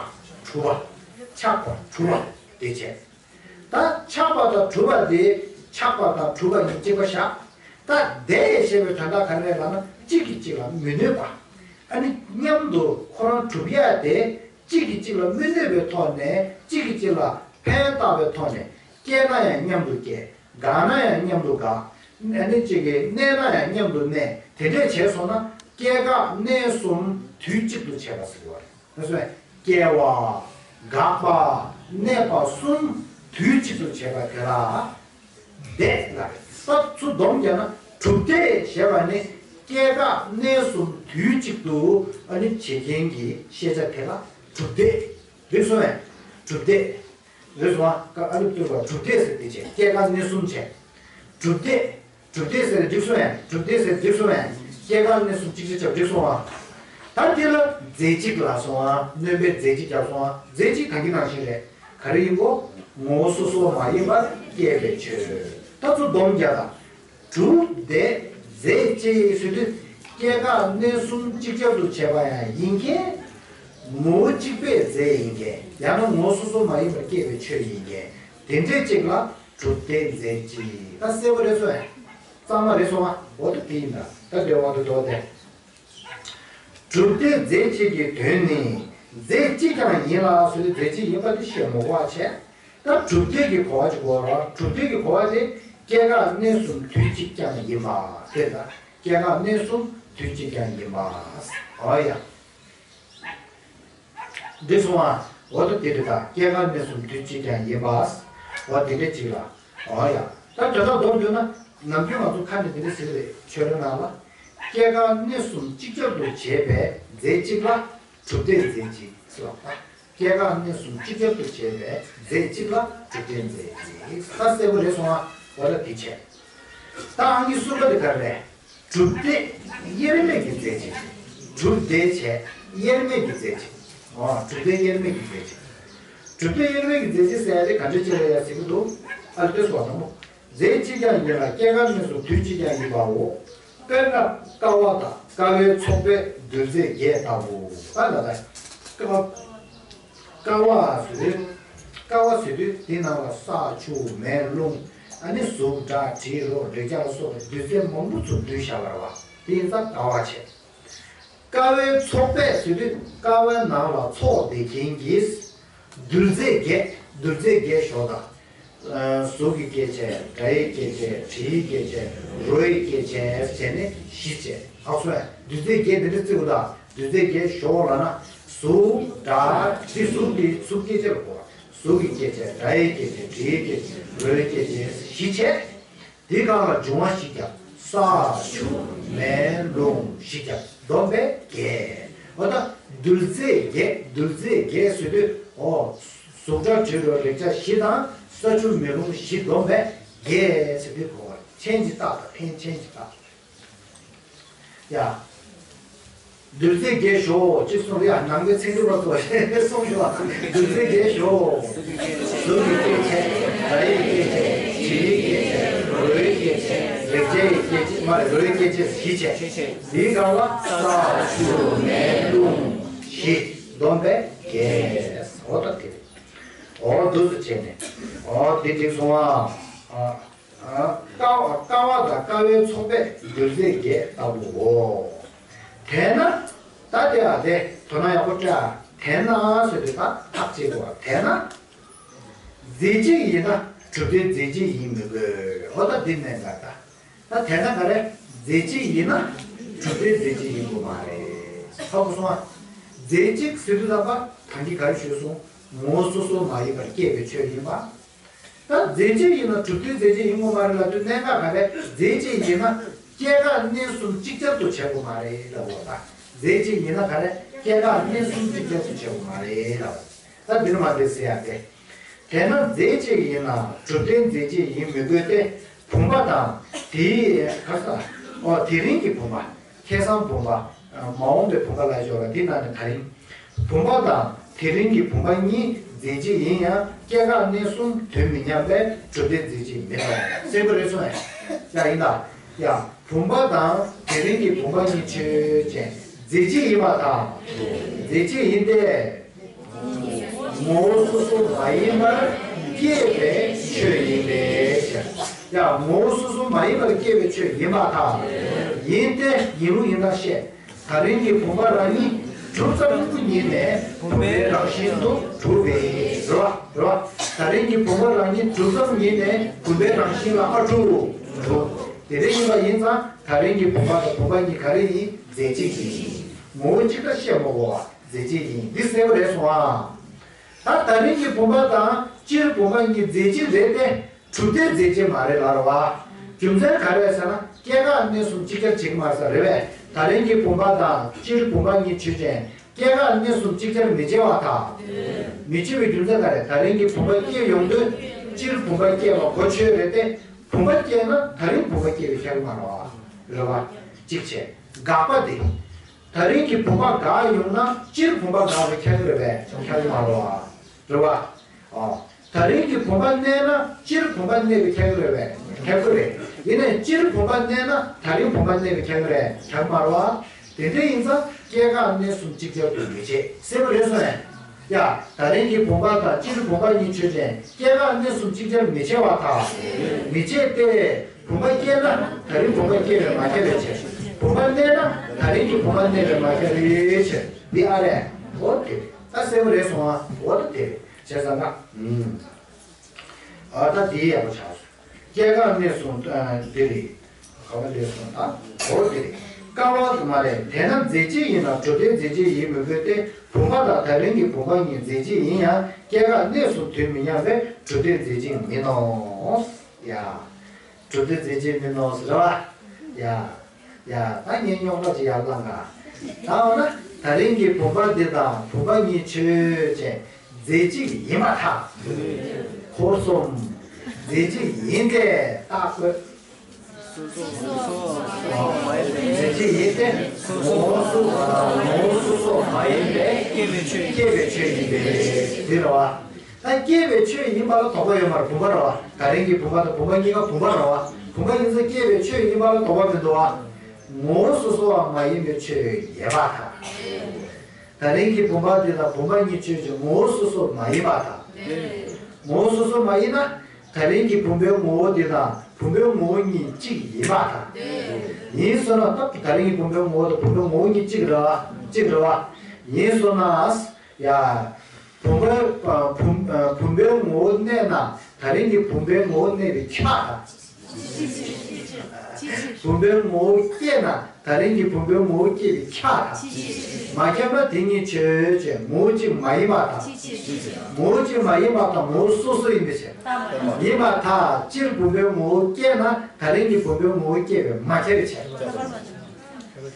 གྲུབ་པ། ཆགས་པ་གྲུབ་པ་དེ་བྱས། ད་ཆགས་པ་དང་གྲུབ་པ་དེ་ཆགས་པ་དང་གྲུབ་པ་གཉིས་གཅིག་པ་བཞག་ད་བདེ་ཞེས་པའི་དོན་དག་ག་རེ་རེད་ལབ་ན་གཅིག་གིས་གཅིག་ལ་མི་གནོད་པ། ཨ་ནི་མཉམ་དུ་ཁོ་རང་གྲུབ་ཡ་དེ་གཅིག་གིས་གཅིག་ལ་མི་གནོད་པའི་ཐོག་ནས་གཅིག་གིས་གཅིག་ལ་ཕན་བཏགས་པའི་ཐོག་ནས་སྐྱེས་ན་ཡང་མཉམ་དུ་སྐྱེ། འགག་ན་ཡང་མཉམ་དུ་འགག་ཨ་ནི་གཅིག་གིས་གནས་ན་ཡང་མཉམ་དུ་གནས། དེ་འདྲས་བྱས་སོང་ན་སྐྱེ་འགག་གནས་གསུམ་དུས་གཅིག་ཏུ་བྱས་པ་ཟེར་གྱི་ཡོད་རེད། ད་སོ་སྐྱེ་བ། འགག་པ། གནས་པ་གསུམ་དུས་གཅིག་ཏུ་བྱས་པ་དེ་ལ་བདེ་ལབ་རེད། ད་ཚུར་སྡོམ་བརྒྱབ་ན་གྲུབ་བདེ་ཞེས་པ་ནི་སྐྱེ་འགག་གནས་གསུམ་དུས་གཅིག་ཏུ་ཨ་ནི་བྱེད་མཁན་གྱི་ཤེས་བྱ་དེ་ལ་གྲུབ་བདེ། རིག་སོང་ངས། གྲུབ་བདེ། རེད་སོང་ཨ། ཀ་ཨ་ནི་བཏུས་པ་གྲུབ་བདེ་ཟེར་དེ་བྱས་སྐྱེ་འགག་གནས་གསུམ་བྱས། གྲུབ་བདེ། གྲུབ་བདེ་ཟེར་འགྲིག་སོང་ངས། གྲུབ་བདེ་ཟེར་འགྲིག་སོང་ངས། སྐྱེ་འགག་གནས་གསུམ་གཅིག་ཆ་ཁྱབ་འགྲིག་སོང་ཨ། ད་འདི་ལ་རྫས་གཅིག་ལབ་སོང་ཨ། སྣོན་པའི་རྫས་གཅིག་བརྒྱབ་སོང་ཨ། རྫས་གཅིག་གང་གི་ནང་བཞིན་རེད། ག་རེ་ཡིན་གོ། ངོ་བོ་སོ་སོ་མ་ཡིན་པར་སྐྱེས་པའི་ཆོས། ད་ཚུར་སྡོམ་རྒྱག་དང་། གྲུབ་བདེ་རྫས་གཅིག་ཟེར་དུས་སྐྱེ་འགག་གནས་གསུམ་གཅིག་ཆར་དུ་བྱས་པ་ཡང་ཡིན་མཁན། ངོ་བོ་གཅིག་པའི་རྫས་ཡིན་མཁན། ཡང་ན་ངོ་བོ་སོ་སོ་མ་ཡིན་པར་སྐྱེས་པའི་ཆོས་ཡིན་མཁན། དེ་འདྲའི་གཅིག་ལ་གྲུབ་བདེ་རྫས་གཅིག་ད་གསལ་པོ་རེད་སོང་ངས། གཙང་མ་རེད་སོང་ཨ། འོ་ད་དེ་ཡིན་ད། ད་དེ་འོ་ད་དོ་དེ། གྲུབ་བདེ་རྫས་གཅིག་གི་དོན་ནི་རྫས་གཅིག་ཀྱང་ཡིན་ལ་ཟེར་དུས་རྫས་གཅིག་ཡིན་པ་དེ་བཤད་མི་དགོས་པ་བྱས། ད་གྲུབ་བདེ་གི་གོ་བ་ཅིག་གོ་ར། གྲུབ་བདེ་གི་གོ་བ་དེ་སྐྱེ་འགག་གནས་གསུམ་དུས་གཅིག་ཀྱང་ཡིན་པ་དེ་ད། སྐྱེ་འགག་གནས་གསུམ་དུས་གཅིག་ཀྱང་ཡིན་པ། འོ་ཡ། འགྲིག་སོང་ཨ། འོ་ད་དེ་རེད་ད། སྐྱེ་འགག་གནས་གསུམ་དུས་གཅིག་ཀྱང་ཡིན་པ། འོ་དེ་འདྲ་གཅིག་ལ། འོ་ཡ། ད་དོན་དག་མདོར་བསྡུས་ན་ནམ་རྒྱུན་ང་ཚོ་ཁ་ནས་དེ་འདྲ་ཟེར་གི་རེད། ཆོས་ར་ནང་ལ། སྐྱེ་འགག་གནས་གསུམ་གཅིག་ཆར་དུ་བྱེད་པའི་རྫས་གཅིག་ལ་གྲུབ་བདེ་རྫས་གཅིག་ཟེར་བ། སྐྱེ་འགག་གནས་གསུམ་གཅིག་ཆར་དུ་བྱེད་པའི་རྫས་གཅིག་ལ་གྲུབ་བདེ་རྫས་གཅིག་ད་གསལ་པོ་རེད་སོང་ཨ། འོ་ད་དེ་བྱས། ད་ཨང་ཀི་གསུམ་པ་དེ་ག་རེད། གྲུབ་བདེ་དབྱེར་མེད་ཀྱི་རྫས་གཅིག་གྲུབ་བདེ་བྱས་དབྱེར་མེད་ཀྱི་རྫས་གཅིག་འོ་གྲུབ་བདེ་དབྱེར་མེད་ཀྱི་རྫས་གཅིག་གྲུབ་བདེ་དབྱེར་མེད་ཀྱི་རྫས་གཅིག་ཟེར་ཡ་དེ་ག་འདྲ་ཅིག་རེད་ཡ་ཟེར་གྱི་འདུག་ཨ་ལྟོས་སོ་དང་པོ། རྫས་གཅིག་ཀྱང་ཡིན་ལ་སྐྱེ་འགག་གནས་གསུམ་དུས་གཅིག་ཀྱང་ཡིན་པའོ། དཔེར་ན་ཀ་བ་དང་ཀ་བའི་ཚོགས་པའི་རྡུལ་རྫས་བརྒྱད་ལྟ་བུ། ཨ་ལ་ལ། ཀ་བ། ཀ་བ་ཟེར་དུས། ཀ་བ་ཟེར་དུས་དེ་ནང་ལ་ས་ཆུ་མེ་རླུང་། ཨ་ནི་གཟུགས་སྒྲ་དྲི་རོ་རེག་བྱ་ལ་སོགས་པའི་རྡུལ་རྫས་མང་པོ་ཚུར་བསྡུས་བཞག་པ་རེད་བ། དེ་ཡིན་ཙང་ཀ་བ་བྱས། ཀ་བའི་ཚོགས་པས་ཟེར་དུས་ཀ་བའི་ནང་ལ་ཚོགས་བསྡད་མཁན་གྱི་རྡུལ་རྫས་བརྒྱད། རྡུལ་རྫས་བརྒྱད་ཞོག་དང་། གཟུགས་ཀྱི་སྐྱེ་མཆེད། སྒྲ་ཡི་སྐྱེ་མཆེད། དྲི་ཡི་སྐྱེ་མཆེད། རོ་ཡི་སྐྱེ་མཆེད་བྱས་ནས་བཞི་བྱས། ཨ་སོ་ཡ། རྡུལ་རྫས་བརྒྱད་འདི་འདྲ་བརྩི་དགོས་དང་། རྡུལ་རྫས་བརྒྱད་ཞོག་ལབ་ན། གཟུགས། སྒྲ། དྲི། གཟུགས་ཀྱི་གཟུགས་སྐྱེ་མཆེད་ལ་གོ། གཟུགས་ཀྱི་སྐྱེ་མཆེད། སྒྲ་ཡི་སྐྱེ་མཆེད། དྲི་ཡི་སྐྱེ་མཆེད། རོ་ཡི་སྐྱེ་མཆེད་བཞི་བྱས། དེའི་སྒང་ལ་འབྱུང་བ་བཞི་བརྒྱབ། ས་ཆུ་མེ་རླུང་བཞི་བརྒྱབ། བསྡོམས་པས་བརྒྱད། འོ་ད་རྡུལ་རྫས་བརྒྱད། རྡུལ་རྫས་བརྒྱད་ཟེར་དུས་འོ། གཟུགས་སྒྲ་དྲི་རོ་རེག་བྱ་བཞི་དང་ས་ཆུ་མེ་རླུང་བཞི་བསྡོམས་པས་བརྒྱད་ཟེར་དུས་གོ་བ་ཆེན་གྱི་རྟགས་དང་ཕན་ཆེན་གྱི་རྟགས། ཡ། རྡུལ་རྫས་བརྒྱད་ཞོག་ཅེས་གསུངས་ཡ། ནང་པའི་ཚིག་འབྲུ་བ་ཚོ་གསུངས་ཡོད། རྡུལ་རྫས་བརྒྱད་ཞོག་གཟུགས་ཀྱི་སྐྱེ་མཆེད། སྒྲ་ཡི་སྐྱེ་མཆེད། དྲི་ཡི་སྐྱེ་མཆེད། རོ་ཡི་སྐྱེ་མཆེད། རེག་བྱའི་སྐྱེ་མཆེད། མ་རེད། རོ་ཡི་སྐྱེ་མཆེད་བཞི་བྱས། འདིའི་སྒང་ལ་ས་ཆུ་མེ་རླུང་བཞི་བསྡོམས་པས་བརྒྱད། འོ་ད་དེ་རེད། འོ་འདུག་སེ་བྱས་ནས་འོ་དེ་འགྲིག་སོང་ཨ། ཀ་བ་དང་ཀ་བའི་ཚོགས་པས་རྡུལ་རྫས་བརྒྱད་ལྟ་བུའོ། དེས་ན་ད་དེ་ཨ་དེ་ དོ་སྣང་ཡག་པོ་སྤྲད་ཨ། དེས་ན་ཟེར་དུས་ད་ཐག་བཅད་དགོས་པ། དེས་ན། རྫས་གཅིག་ཡིན་ན་གྲུབ་བདེ་རྫས་གཅིག་ཡིན་མི་དགོས། འོ་ད་འདི་གནད་འགག་ད། ད་དེས་ན་ག་རེ། རྫས་གཅིག་ཡིན་ན་གྲུབ་བདེ་རྫས་གཅིག་ཡིན་དགོས་མ་རེད། ཧ་གོ་སོང་ཨ། རྫས་གཅིག་ཟེར་དུས་ཙམ་པ་ད་གིན་ག་རེ་ཞུས་སོང་། ངོ་བོ་སོ་སོ་མ་ཡིན་པར་སྐྱེས་པའི་ཆོས་ཡིན་པ། ད་རྫས་གཅིག་ཡིན་ན་གྲུབ་བདེ་རྫས་གཅིག་ཡིན་དགོས་མ་རེད་ལབ་དུས་གནད་འགག་ག་རེ། རྫས་གཅིག་ཡིན་ན་སྐྱེ་འགག་གནས་གསུམ་ཅིག་ཅར་དུ་བྱེད་དགོས་མ་རེད་ལབ་དགོས་པ། རྫས་གཅིག་ཡིན་ན་ག་རེ། སྐྱེ་འགག་གནས་གསུམ་ཅིག་ཅར་དུ་བྱེད་དགོས་མ་རེད་ལབ། ད་འདིར་མ་འདི་ཟེར་ཡ་དེ། དེས་ན་རྫས་གཅིག་ཡིན་ན་གྲུབ་བདེ་རྫས་གཅིག་ཡིན་མི་དགོས་ཏེ། བུམ་པ་དང་དེའི་ག་ས། ཨོ་དེ་རིང་གི་བུམ་པ། ཁ་སང་བུམ་པ། མ་འོངས་པའི་བུམ་པ་ལ་སྦྱོར་བ་འདི་ནང་ནས་ད་རིང་། བུམ་པ་དང་དེ་རིང་གི་བུམ་པ་གཉིས་རྫས་གཅིག་ཡིན་ཡང་སྐྱེ་འགག་གནས་གསུམ་དོན་མི་མཉམ་པས་གྲུབ་བདེ་རྫས་གཅིག་མིན་ནོ། གསལ་པོ་རེད་སོང་ངས། ཡ་ཡིན་ད། ཡ། བུམ་པ་དང་དེ་རིང་གི་བུམ་པ་གཉིས་ཆོས་ཅན། རྫས་གཅིག་ཡིན་པ་དང་། རྫས་གཅིག་ཡིན་ཏེ། ངོ་བོ་སོ་སོ་མ་ཡིན་པར་སྐྱེས་པའི་ཆོས་ཡིན་པའི་ཕྱིར། ཡང་ངོ་བོ་སོ་སོ་མ་ཡིན་པར་སྐྱེས་པའི་ཆོས་ཡིན་པ་དང་། ཡིན་ཏེ། ཡིན་ལུགས་ཡིན་ན་བཤད། ད་རིང་གི་བུམ་པ་རང་ཉིད་གྲུབ་ཙམ་ཉིད་ནས་བུམ་པའི་རང་བཞིན་དུ་གྲུབ་པས། རེད་བ། རེད་བ། ད་རིང་གི་བུམ་པ་རང་ཉིད་གྲུབ་ཙམ་ཉིད་ནས་བུམ་པའི་རང་བཞིན་ལ་ཨ་གྲུབ། གྲུབ། དེ་འདྲ་ཡིན་པ་ཡིན་ཙང་ད་རིང་གི་བུམ་པ་དང་བུམ་པ་གཉིས་ག་རེ་ཡིན། རྫས་གཅིག་ཡིན། ངོ་བོ་གཅིག་ལྟར་བཤད་མ་དགོས་པ། རྫས་གཅིག་ཡིན། འདི་གསལ་པོ་རེད་སོང་ཨ། ད་ད་རིང་གི་བུམ་པ་དང་སྤྱིར་བུམ་པ་གཉིས་རྫས་གཅིག་རེད་དེ། གྲུབ་བདེ་རྫས་གཅིག་མ་རེད་ལབ་རེད་བ། རྒྱུ་མཚན་ག་རེ་ཟེར་ན་སྐྱེ་འགག་གནས་གསུམ་ཅིག་ཅར་བྱེད་ཀྱི་མ་རེད་ས་རེད་པས། ད་རིང་གི་བུམ་པ་དང་སྤྱིར་བུམ་པ་གཉིས་ཆོས་ཅན། སྐྱེ་འགག་གནས་གསུམ་ཅིག་ཅར་མི་བྱེད་པ་དང་། མི་བྱེད་པའི་རྒྱུ་མཚན་ག་རེ། ད་རིང་གི་བུམ་པ་སྐྱེ་ཡོང་དུས་སྤྱིར་བུམ་པ་སྐྱེ་བ་གོ་ཆོད་རེད་དེ། བུམ་པ་སྐྱེས་ན་ད་རིང་བུམ་པ་སྐྱེ་བའི་ཁྱད་མ་རེད་བ། རེད་བ། གཅིག་བྱས། དགག་པ་དེ། ད་རིང་གི་བུམ་པ་འགག་ཡོང་ན་སྤྱིར་བུམ་པ་འགག་པའི་ཁྱད་རེད་པས། ཁྱད་མ་རེད་བ། རེད་བ། ཨོ། ད་རིང་གི་བུམ་པ་གནས་ན་སྤྱིར་བུམ་པ་གནས་པའི་ཁྱད་རེད་པས། ཁྱད་རེད། ཡིན་ནའི་སྤྱིར་བུམ་པ་གནས་ན་ད་རིང་བུམ་པ་གནས་པའི་ཁྱད་རེད། ཁྱད་མ་རེད་བ། དེ་འདྲ་ཡིན་ཙང་སྐྱེ་འགག་གནས་གསུམ་ཅིག་ཅར་དུ་མི་བྱེད། གསལ་པོ་རེད་སོང་ངས། ཡ། ད་རིང་གི་བུམ་པ་དང་སྤྱིར་བུམ་པ་གཉིས་ཆོས་ཅན། སྐྱེ་འགག་གནས་གསུམ་ཅིག་ཅར་མི་བྱེད་པ་དང་། མི་བྱེད་དེ། བུམ་པ་སྐྱེས་ན་ད་རིང་བུམ་པ་སྐྱེས་པས་མ་ཁྱབ་པའི་ཕྱིར། བུམ་པ་གནས་ན་ད་རིང་གི་བུམ་པ་གནས་པས་མ་ཁྱབ་པའི་ཕྱིར། འདི་ཨ་རེད། འོ་དེ་རེད། ད་གསལ་པོ་རེད་སོང་ཨ། འོ་ད་དེ་རེད། བྱས་ཙང་ན། ཨ་ད་དེ་ཡག་པོ་ཆགས་སོང་། སྐྱེ་འགག་གནས་གསུམ་ཨ་འདི་རེད། ག་པར་སླེབས་སོང་ད། འོ་དེ་རེད། ཀ་བ་དུ་མ་རེད། དེས་ན་རྫས་གཅིག་ཡིན་ན་གྲུབ་བདེ་རྫས་གཅིག་ཡིན་མི་དགོས་ཏེ། བུམ་པ་དང་ད་རིང་གི་བུམ་པ་གཉིས་རྫས་གཅིག་ཡིན་ཡང་སྐྱེ་འགག་གནས་གསུམ་དོན་མི་མཉམ་པས་གྲུབ་བདེ་རྫས་གཅིག་མིན་ནོ། ཡ། གྲུབ་བདེ་རྫས་གཅིག་མིན་ནོ་ཟེར་བ། ཡ། ཡ། ད་ངས་རྙོག་དྲ་ཅིག་ཡར་བསླངས་ག། ད་འོ་ན་ད་རིང་གི་བུམ་པ་འདི་དང་བུམ་པ་གཉིས་ཆོས་ཅན། རྫས་གཅིག་ཡིན་པར་ཐལ། འཁོར་གསུམ། རྫས་གཅིག་ཡིན་ཏེ་རྟགས་བཀོད། སོ་སོ་སོ་སོ་མ་ཡིན་པའི། རྫས་གཅིག་ཡིན་ཏེ། ངོ་བོ་སོ་ངོ་བོ་སོ་སོ་མ་ཡིན་པའི་སྐྱེས་པའི་ཆོས། སྐྱེས་པའི་ཆོས་ཡིན་པས། འདི་རེད་བ། ད་སྐྱེས་པའི་ཆོས་ཡིན་པ་ལ་དོགས་པ་ཡོད་མ་རེད། བུམ་པ་རེད་བ། ད་རིང་གི་བུམ་པ་དང་བུམ་པ་གཉིས་ཀ་བུམ་པ་རེད་བ། བུམ་པ་ཡིན་ཙང་སྐྱེས་པའི་ཆོས་ཡིན་པ་ལ་དོགས་པ་མི་འདུག་བ། ངོ་བོ་སོ་སོ་བ་མ་ཡིན་པའི་ཆོས་ཡིན་པར་ཐལ། ད་རིང་གི་བུམ་པ་འདི་དང་བུམ་པ་གཉིས་ཆོས་ཅན། ངོ་བོ་སོ་སོ་མ་ཡིན་པར་ཐལ། ངོ་བོ་སོ་སོ་མ་ཡིན་ན། ད་རིང་གི་བུམ་པའི་ངོ་བོ་འདི་དང་བུམ་པའི་ངོ་བོ་གཉིས་གཅིག་ཡིན་པར་ཐལ། ཡིན་སོང་ན་ད་ད་རིང་གི་བུམ་པའི་ངོ་བོ་དང་བུམ་པའི་ངོ་བོ་གཉིས་གཅིག་རེད་བ། གཅིག་རེད་བ། ཡིན་སོང་ན། ཡ། བུམ་པའི་བུམ་བུམ་པའི་ངོ་བོ་གནས་ན་ད་རིང་གི་བུམ་པའི་ངོ་བོ་གནས་པའི་ཁྱབ་པར་ཐལ། བུམ་པའི་ངོ་བོ་སྐྱེས་ན་ད་རིང་གི་བུམ་པའི་ངོ་བོ་སྐྱེས་པའི་ཁྱབ་པར་ཐལ། མ་ཁྱབ་ན་དེ་གཉིས་ཆོས་ཅན། ངོ་བོ་གཅིག་མ་ཡིན་པར་ཐལ། ངོ་བོ་གཅིག་མ་ཡིན་པར་ཐལ། ངོ་བོ་སོ་སོ་ཡིན་པའི་ཕྱིར། ཡིན་པར་ཐལ། སྤྱིར་བུམ་པའི་ངོ་བོ་སྐྱེས་ན་ད་རིང་གི་བུམ་པའི་ངོ་བོ་སྐྱེས་པས་མ་ཁྱབ་པའི་ཕྱིར།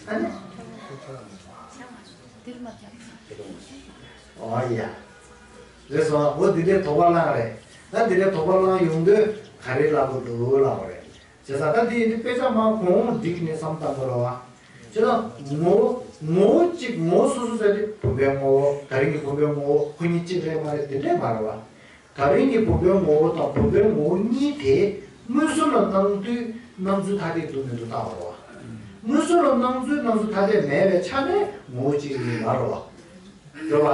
ཨ་ནི། འོ་ཡ། རེད་སོང་། འོ་འདི་འདྲའི་དོགས་པ་བསླངས་རེད། ད་འདི་འདྲའི་དོགས་པ་བསླངས་ཡོང་དུས་ག་རེ་ལབ་དགོས་འདུག་ལབ་པ་རེད། བྱས་ཙང་ད་འདི་ཡིན་དུས་དཔེ་ཆ་མར་གོང་འོག་བསྒྲིགས་ནས་བསམ་བློ་བཏང་དགོས་རེད་བ། བྱས་ཙང་ངོ་བོ་ངོ་བོ་གཅིག་ངོ་བོ་སོ་སོ་ཟེར་དུས་བུམ་པའི་ངོ་བོ། ད་རིང་གི་བུམ་པའི་ངོ་བོ་ཁོ་གཉིས་གཅིག་རེད་མ་རེད། དེ་འདྲས་མ་རེད་བ། ད་རིང་གི་བུམ་པའི་ངོ་བོ་དང་བུམ་པའི་ངོ་བོ་གཉིས་དེ་མངོན་སུམ་ལ་སྣང་དུས་སྣང་ཚུལ་ཐ་དད་འདུག་མི་འདུག་བལྟ་བ་རེད་བ། མངོན་སུམ་ལ་སྣང་ཚུལ་སྣང་ཚུལ་ཐ་དད་མེད་པའི་ཆ་ནས་ངོ་བོ་གཅིག་ཡིན་པ་རེད་བ། རེད་བ།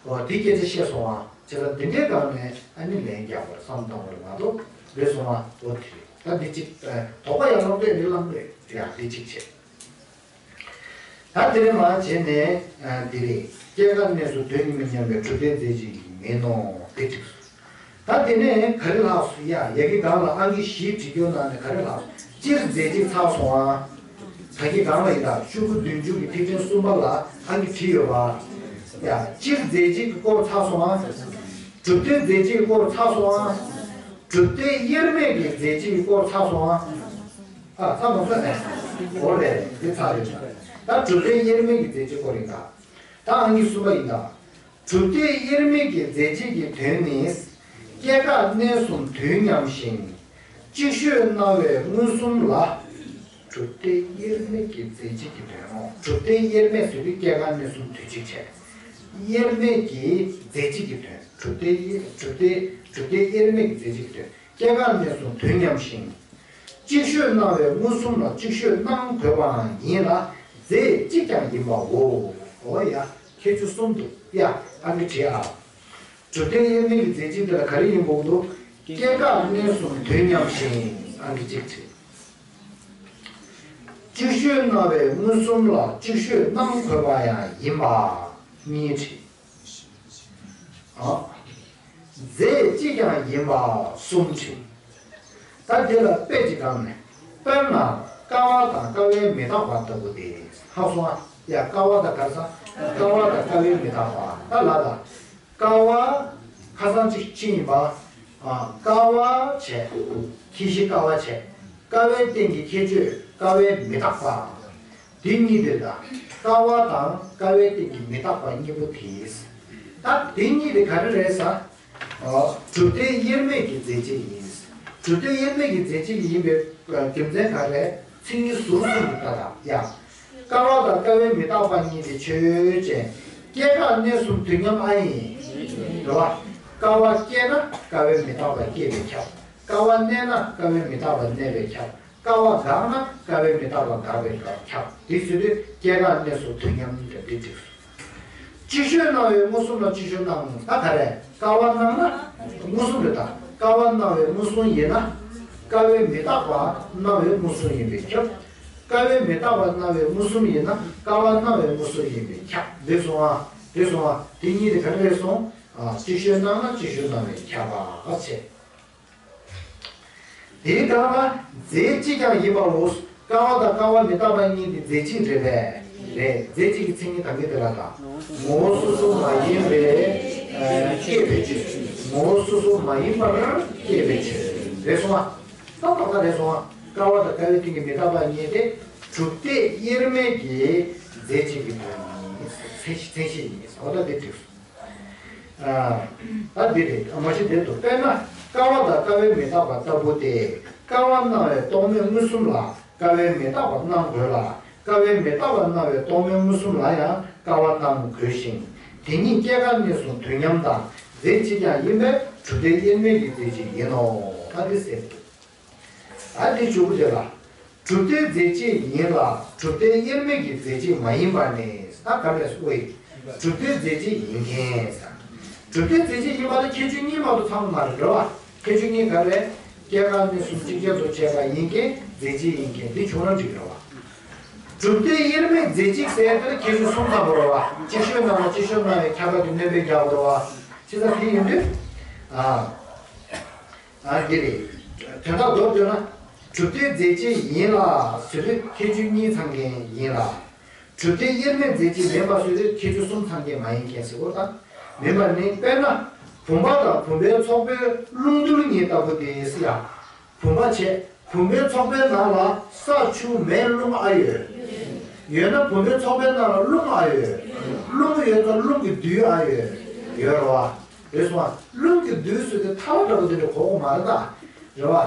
འོ་དེ་སྐད་ཆ་བཤད་སོང་བ། བྱས་ཙང་དེ་འདྲའི་སྒང་ནས་ཨ་ནི་ལན་རྒྱག་པར་བསམ་བཏང་བར་མ་གཏོགས་རེད་སོང་བ། འོ་དེ་རེད། ད་འདི་གཅིག་དོགས་པ་ཡང་ལོག་པས་འདི་བསླངས་རེད། ཡ་འདི་གཅིག་བྱས། ད་དེ་ནས་མར་བྱས་ནས་ཨ་འདི་རེད། སྐྱེ་རྒ་གནས་གསུམ་དོན་གཉིས་མ་ཉམས་པའི་གྲུབ་མཐའི་མཛད་རྗེས་ཡིན་ནོ། དེ་འགྲིག་སོང་། ད་དེ་ནས་ག་རེ་ལྷག་སོང་ཡ། ཡ་གི་སྒང་ལ་ཨང་ཀི་བཞི་བྲིས་རྒྱུ་ནང་ནས་ག་རེ་ལྷག་སོང་། སྤྱིར་མཛད་རྗེས་ཚར་སོང་ཨ། ད་གི་སྒང་ལ་ཡིན་ད། ཤོག་གུ་བདུན་ཅུ་གི་ཐིག་ཕྲེང་གསུམ་པ་ལ་ཨང་ཀི་བྲིས་ཡོད་པ། ཡ་སྤྱིར་མཛད་རྗེས་ཀྱི་སྐོར་ཚར་སོང་ཨ། གྲུབ་མཐའི་མཛད་རྗེས་ཀྱི་སྐོར་ཚར་སོང་ཨ། གྲུབ་མཐའི་དབྱེར་མེད་ཀྱི་མཛད་རྗེས་ཀྱི་སྐོར་ཚར་སོང་ཨ། ཨ་ཚར་མ་སོང་ཨ། འོ་རེད། འདི་ཚར་ཡོད་ད། ད་གྲུབ་མཐའི་དབྱེར་མེད་ཀྱི་མཛད་རྗེས་སྐོར་ཡིན་ད། ད་ཨང་ཀི་གསུམ་པ་ཡིན་ད། གྲུབ་མཐའི་དབྱེར་མེད་ཀྱི་མཛད་རྗེས་ཀྱི་དོན་ནི། སྐྱེ་རྒ་གནས་གསུམ་དུས་མཉམ་ཞིང་། ཅིག་ཤོས་སྣང་བའི་མངོན་སུམ་ལ། གྲུབ་མཐའི་དབྱེར་མེད་ཀྱི་མཛད་རྗེས་ཀྱི་དོན་ནོ། གྲུབ་མཐའི་དབྱེར་མེད་ཟེར་དུས་སྐྱེ་རྒ་གནས་གསུམ་དུས་གཅིག་བྱས། དབྱེར་མེད་ཀྱི་མཛད་རྗེས་ཀྱི་དོན། གྲུབ་མཐའི་དབྱེ་གྲུབ་མཐའི་གྲུབ་མཐའི་དབྱེར་མེད་ཀྱི་མཛད་རྗེས་ཀྱི་དོན། སྐྱེ་རྒ་གནས་གསུམ་དུས་མཉམ་ཞིང་། ཅིག་ཤོས་སྣང་བའི་མངོན་སུམ་ལ་ཅིག་ཤོས་སྣང་དགོས་པའང་ཡིན་ལ། རྫས་གཅིག་ཀྱང་ཡིན་པའོ། འོ་ཡ། ཁྱད་ཆོས་གསུམ་འདུག་ཡ། ཨ་ནི་བྲིས་ཨ། གྲུབ་མཐའི་དབྱེར་མེད་ཀྱི་མཛད་རྗེས་འདི་ལ་ག་རེ་ཡིན་དགོས་འདུག་སྐྱེ་རྒ་གནས་གསུམ་དུས་མཉམ་ཞིང་། ཨ་ནི་གཅིག་བྲིས། ཅིག་ཤོས་སྣང་བའི་མངོན་སུམ་ལ་ཅིག་ཤོས་སྣང་དགོས་པ་ཡང་ཡིན་པ། གཉིས་བྲིས། ཨ། རྫས་གཅིག་ཀྱང་ཡིན་པ་གསུམ་བྲིས། ད་འདི་ལ་དཔེ་ཅིག་བཏང་ནས། དཔེར་ན་ཀ་བ་དང་ཀ་བས་མི་རྟག་པ་ལྟ་བུ་སྟེ། ཧ་སོང་ཨ། ཡ་ཀ་བ་དང་ག་ས། ཀ་བ་དང་ཀ་བས་མི་རྟག་པ། ད་ལ་ད། ཀ་བ། ཁ་སང་ཅིག་ཅི་ཡིན་པ། ཨ། ཀ་བ་བྱས། ཁྱི་ཤི་ཀ་བ་བྱས། ཀ་བའི་སྟེང་གི་ཁྱད་ཆོས་ཀ་བས་མི་རྟག་པ། དེ་གཉིས་དེ་ལ། ཀ་བ་དང་ཀ་བའི་སྟེང་གི་མི་རྟག་པ་གཉིས་པོ་དེས། ད་དེ་གཉིས་དེ་ག་རེ་རེད་ཟེར། ཨ། གྲུབ་མཐའི་དབྱེར་མེད་ཀྱི་མཛད་རྗེས་ཡིན། གྲུབ་མཐའི་དབྱེར་མེད་ཀྱི་མཛད་རྗེས་ཡིན་པའི་རྒྱུ་མཚན་ག་རེ། མཚན་ཉིད་ཟུར་གསུམ་དུ་ལྟ་དང་ཡ། ཀ་བ་དང་ཀ་བའི་མི་རྟག་པ་གཉིས་དེ་ཆོས་ཅན། སྐྱེ་རྒ་གནས་གསུམ་དུས་མཉམ་ཨ་ཡིན། རེད་བ། ཀ་བ་སྐྱེས་ན་ཀ་བའི་མི་རྟག་པ་སྐྱེས་པས་ཁྱབ། ཀ་བ་གནས་ན་ཀ་བའི་མི་རྟག་པ་གནས་པས་ཁྱབ། ཀ་བ་འགག་ན་ཀ་བའི་མི་རྟག་པ་འགག་པས་ཁྱབ། དེ་ཟེར་དུས་སྐྱེ་རྒ་གནས་གསུམ་དུས་མཉམ་དེ་འདི་འགྲིག་སོང་། ཅིག་ཤོས་སྣང་བའི་མངོན་སུམ་ལ་ཅིག་ཤོས་སྣང་། ད་ག་རེ། ཀ་བ་སྣང་ན་མངོན་སུམ་རེད་ད། ཀ་བ་སྣང་བའི་མངོན་སུམ་ཡིན་ན། ཀ་བའི་མི་རྟག་པ་སྣང་བའི་མངོན་སུམ་ཡིན་པས་ཁྱབ། ཀ་བའི་མི་རྟག་པ་སྣང་བའི་མངོན་སུམ་ཡིན་ན་ཀ་བ་སྣང་བའི་མངོན་སུམ་ཡིན་པས་ཁྱབ། འགྲིག་སོང་ཨ། འགྲིག་སོང་ཨ། དེ་གཉིས་དེ་ག་རེ་རེད་སོང་། ཨ། ཅིག་ཤོས་སྣང་ན་ཅིག་ཤོས་སྣང་བས་ཁྱབ་པ་བྱས། དེའི་སྒང་ལ་རྫས་གཅིག་ཀྱང་ཡིན་པའོ། ཀ་བ་དང་ཀ་བ་མི་རྟག་པ་གཉིས་དེ་རྫས་གཅིག་རེད་པས། རེད། རྫས་གཅིག་གི་མཚན་ཉིད་དང་གི་དེ་ལ་དང་། ངོ་བོ་སོ་སོ་མ་ཡིན་པས་སྐྱེས་པའི་ཕྱིར། ངོ་བོ་སོ་སོ་མ་ཡིན་པར་སྐྱེས་པའི་ཕྱིར། རེད་སོང་ཨ། ད་ཏག་ཏག་རེད་སོང་ཨ། ཀ་བ་དང་ཀ་བའི་སྟེང་གི་མི་རྟག་པ་གཉིས་དེ་གྲུབ་མཐའི་དབྱེར་མེད་ཀྱི་རྫས་གཅིག་གི་དོན་ཡིན། མཚན་གཞི་མཚན་གཞི་ཡིན། འོ་ད་དེ་འགྲིག་སོང་། ཨ། ད་འདི་རེད། མ་གཞི་དེ་འདུག་དཔེར་ན་ཀ་བ་དང་ཀ་བའི་མི་རྟག་པ་ལྟ་བུ་སྟེ། ཀ་བ་སྣང་བའི་རྟོག་མེད་མངོན་སུམ་ལ་ཀ་བའི་མི་རྟག་པ་སྣང་དགོས་ལ། ཀ་བའི་མི་རྟག་པ་སྣང་བའི་རྟོག་མེད་མངོན་སུམ་ལ་ཡང་ཀ་བ་སྣང་དགོས་ཤིང་། དེ་ཉིད་སྐྱེ་རྒ་གནས་གསུམ་དུས་མཉམ་དང་རྫས་གཅིག་ཀྱང་ཡིན་པས་གྲུབ་མཐའི་དབྱེར་མེད་ཀྱི་རྫས་གཅིག་ཡིན་ནོ། ད་འདི་ཟེར། ཨ་དེ་བཅུ་པོ་དེ་ལ། གྲུབ་མཐའི་རྫས་གཅིག་ཡིན་ལ་གྲུབ་མཐའི་དབྱེར་མེད་ཀྱི་རྫས་གཅིག་མ་ཡིན་པ་ནི། ད་ག་རེ་ཟེར་དགོས་ཡིན། གྲུབ་མཐའི་རྫས་གཅིག་ཡིན་མཁན་ཟེར། གྲུབ་མཐའི་རྫས་གཅིག་ཡིན་པ་ལ་ཁྱད་ཆོས་གཉིས་མ་གཏོགས་ཚང་མ་མ་རེད་འགྲོ་བ། ཁྱད་ཆོས་གཉིས་ག་རེ། སྐྱེ་རྒ་གནས་གསུམ་གཅིག་ཅར་དུ་བྱས་པ་ཡིན་མཁན་རྫས་གཅིག་ཡིན་མཁན་འདི་བྱུང་ན་འགྲིག་འགྲོ་བ། གྲུབ་མཐའི་དབྱེར་མེད་རྫས་གཅིག་ཟེར་དེ་ལ་ཁྱད་ཆོས་གསུམ་ཚང་དགོས་རེད་བ། གཅིག་ཤོས་ནང་ལ་གཅིག་ཤོས་སྣང་བའི་ཁྱབ་པ་དེ་གནོན་པས་རྒྱག་དགོས་རེད་བ། བྱས་ཙང་དེ་ཡིན་དུས། ཨ། ཨ་འདི་རེད། དོན་དག་མདོར་བསྡུས་ན། གྲུབ་མཐའི་རྫས་གཅིག་ཡིན་ལ་ཟེར་དུས་ཁྱད་ཆོས་གཉིས་ཚང་མཁན་ཡིན་ལ། གྲུབ་མཐའི་དབྱེར་མེད་རྫས་གཅིག་མིན་པ་ཟེར་དུས་ཁྱད་ཆོས་གསུམ་ཚང་མཁན་མ་ཡིན་མཁན་ཟེར་བ་དང་། མིན་པ་ནི་དཔེར་ན། བུམ་པ་དང་བུམ་པའི་ཚོགས་པའི་རླུང་རྡུལ་གཉིས་ལྟ་བུ་སྟེ་ཟེར་ཡ། བུམ་པ་བྱས། བུམ་པའི་ཚོགས་པའི་ནང་ལ་ས་ཆུ་མེ་རླུང་ཨ་ཡོད། ཡོད་ན་བུམ་པའི་ཚོགས་པའི་ནང་ལ་རླུང་ཨ་ཡོད། རླུང་ཡོད་ཙང་རླུང་གི་རྡུལ་ཨ་ཡོད། ཡོད་རེད་བ། རེད་སོང་ཨ། རླུང་གི་རྡུལ་ཟེར་དུས་ཐལ་བ་འདྲ་པོ་དེ་འདྲ་གོ་གི་མ་རེད་ད། རེད་བ།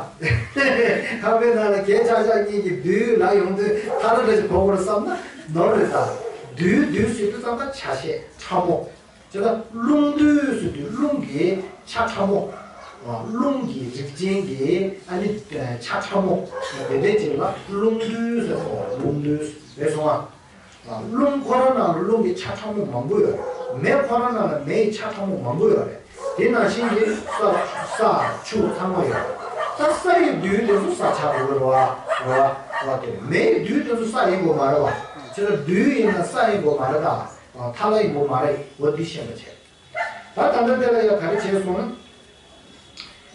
ཁང་པའི་ནང་ལ་གད་ཆག་ཆག་གཉིས་ཀྱི་རྡུལ་ལ་ཡོང་དུས་ཐལ་བ་འདྲ་ཞིག་གོ་གི་རེད་བསམ་ན་ནོར་རེད་ད། རྡུལ་རྡུལ་ཟེར་དུས་ཙམ་ད་ཆ་ཤས་ཕྲ་མོ། དེ་ལ་རླུང་རྡུལ་ཟེར་དུས་རླུང་གི་ཆ་ཕྲ་མོ། རླུང་གི་རིགས་ཅན་གྱི་ཨ་ནི་ཆ་ཕྲ་མོ། དེ་འདྲའི་ཅིག་ལ་རླུང་རྡུལ་ཟེར་སོང་། རླུང་རྡུལ་རེད་སོང་ཨ། རླུང་ཁོ་རང་ནང་ལ་རླུང་གི་ཆ་ཕྲ་མོ་མང་པོ་ཡོད་རེད། མེ་ཁོ་རང་ནང་ལ་མེ་ཡི་ཆ་ཕྲ་མོ་མང་པོ་ཡོད་རེད། དེ་ནང་བཞིན་གྱི་ས་ས་ཆུ་ཚང་མ་ཡོད་རེད། ད་ས་ཡི་རྡུལ་དེ་ཚོ་ས་ཆགས་འགྲོ་གི་རེད་བ། རེད་བ། རེད་བ། དེ་མེ་ཡི་རྡུལ་དེ་ཚོ་ས་ཡིན་དགོས་མ་རེད་བ། ཁྱེད་ལ་རྡུལ་ཡིན་ན་ས་ཡིན་དགོས་མ་རེད་ད། ཐལ་བ་ཡིན་དགོས་མ་རེད། འོ་འདི་ཤེས་པ་བྱས། ད་ད་ལྟ་དེ་ལ་ཡང་ག་རེ་བྱས་སོང་།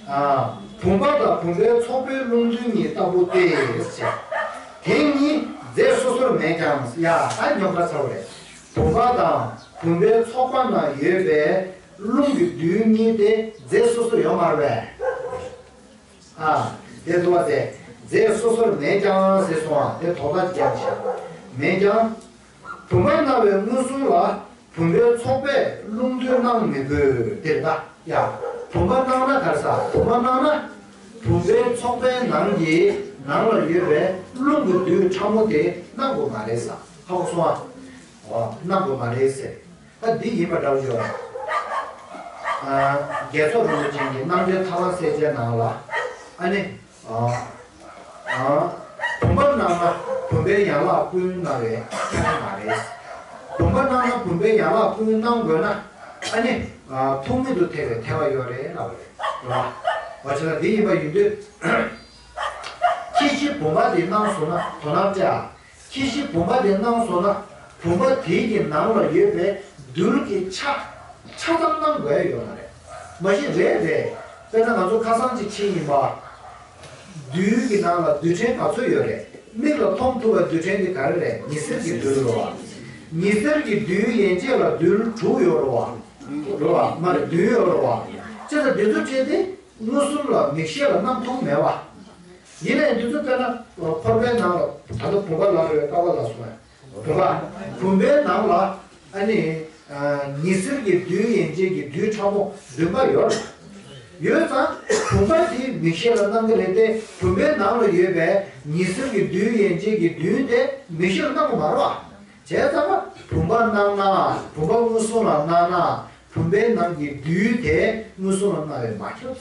ཨ། བུམ་པ་དང་བུམ་པའི་ཚོགས་པའི་རླུང་རྡུལ་གཉིས་ལྟ་བུ་སྟེ། དེ་གཉིས་རྫས་སོ་སོར་མེད་ཀྱང་། ཡ། ད་རྙོག་དྲ་ཚ་བ་རེད། བུམ་པ་དང་བུམ་པའི་ཚོགས་པ་ན་ཡོད་པའི་རླུང་གི་རྡུལ་གཉིས་དེ་རྫས་སོ་སོར་ཡོད་མ་རེད་པས། ཨ། དེ་ལྟ་བུ་སྟེ། རྫས་སོ་སོར་མེད་ཀྱང་ཟེར་སོང་བ་དེ་དོགས་པ་རྒྱབ་བཞག་མེད་ཀྱང་། བུམ་པ་སྣང་བའི་མངོན་སུམ་ལ་བུམ་པའི་ཚོགས་པས་རླུང་རྡུལ་སྣང་མི་དགོས། དེ་རེད་ད། ཡ། བུམ་པ་སྣང་ན་ག་རེ་ཟེར། བུམ་པ་སྣང་ན་བུམ་པའི་ཚོགས་པའི་ནང་གི་ནང་ལ་ཡོད་པའི་རླུང་གི་རྡུལ་ཕྲ་མོ་དེ་སྣང་དགོས་མ་རེད་ཟེར། ཧ་གོ་སོང་ཨ། འོ། སྣང་དགོས་མ་རེད་ཟེར། ད་འདི་ཡིན་པ་འདྲ་བོ་ཅིག་ཡོད་རེད། ཨ། རྒྱལ་ཚོགས་རིན་པོ་ཆེ་གི་རྣམ་འགྲེལ་ཐར་པ་གསལ་བྱེད་ནང་ལ། ཨ་ནི། ཨ། ཨ། བུམ་པ་སྣང་ན་བུམ་པའི་ཡན་ལག་ཀུན་སྣང་བས་ཁྱབ་ཀྱི་མ་རེད། བུམ་པ་སྣང་ན་བུམ་པའི་ཡན་ལག་ཀུན་སྣང་དགོས་ན། ཨ་ནི། ཨ། ཐུག་མེད་དུ་ཐལ་བའི་ཐལ་བ་ཡོད་རེད་ལབ་པ་རེད། རེད་བ། འོ་བྱས་ན་འདི་ཡིན་པ་ཡིན་དུས། ཁྱད་གཞི་བུམ་པ་དེ་སྣང་སོང་ན། དོ་སྣང་སྤྲད་ཨ། ཁྱད་གཞི་བུམ་པ་དེ་སྣང་སོང་ན། བུམ་པ་དེའི་གི་ནང་ལ་ཡོད་པའི་རྡུལ་གྱི་ཆ། ཆ་ཙམ་སྣང་དགོས་ཡོད་མ་རེད། མ་གཞི་རེད་རེད། དཔེར་ན་ང་ཚོ་ཁ་སང་ཅིག་ཕྱིན་ཡིན་པ། རྡུལ་གྱི་ནང་ལ་རྡུལ་ཕྲན་ག་ཚོད་ཡོད་རེད། མིག་ལ་མཐོང་ཐུབ་པའི་རྡུལ་ཕྲན་དེ་ག་རེ་རེད། ཉི་ཟེར་གྱི་རྡུལ་རེད་བ། ཉི་ཟེར་གྱི་རྡུལ་ཡན་ཆད་ལ་རྡུལ་དྲུག་ཡོད་རེད་བ། རེད་བ། མ་རེད། བདུན་ཡོད་རེད་བ། བྱས་ཙང་འདི་ཚོ་བྱས་ཏེ་མངོན་སུམ་ལ་མིག་ཤེས་ལ་སྣང་ཐུབ་མེད་བ། ཡིན་ནའི་འདི་ཚོ་དཔེར་ན་ཕོར་པའི་ནང་ལ་ད་ལྟ་བུམ་པ་ལ་རེད། ཀ་བ་ལ་སོང་བ། བུམ་པ། བུམ་པའི་ནང་ལ་ཨ་ནི་ཉི་ཟེར་གྱི་རྡུལ་ཡན་ཆད་ཀྱི་རྡུལ་ཕྲ་མོ་བདུན་པ་ཡོད། ཡོད་ཙང་བུམ་པ་དེ་མིག་ཤེས་ལ་སྣང་གི་རེད་དེ། བུམ་པའི་ནང་ལ་ཡོད་པའི་ཉི་ཟེར་གྱི་རྡུལ་ཡན་ཆད་ཀྱི་བདུན་དེ་མིག་ཤེས་ལ་སྣང་གི་མ་རེད་བ། བྱས་ཙང་བུམ་པ་སྣང་ན། བུམ་པ་མངོན་སུམ་ལ་སྣང་ན། བུམ་པའི་ནང་གི་རྡུལ་དེ་མངོན་སུམ་ལ་སྣང་བས་མ་ཁྱབ།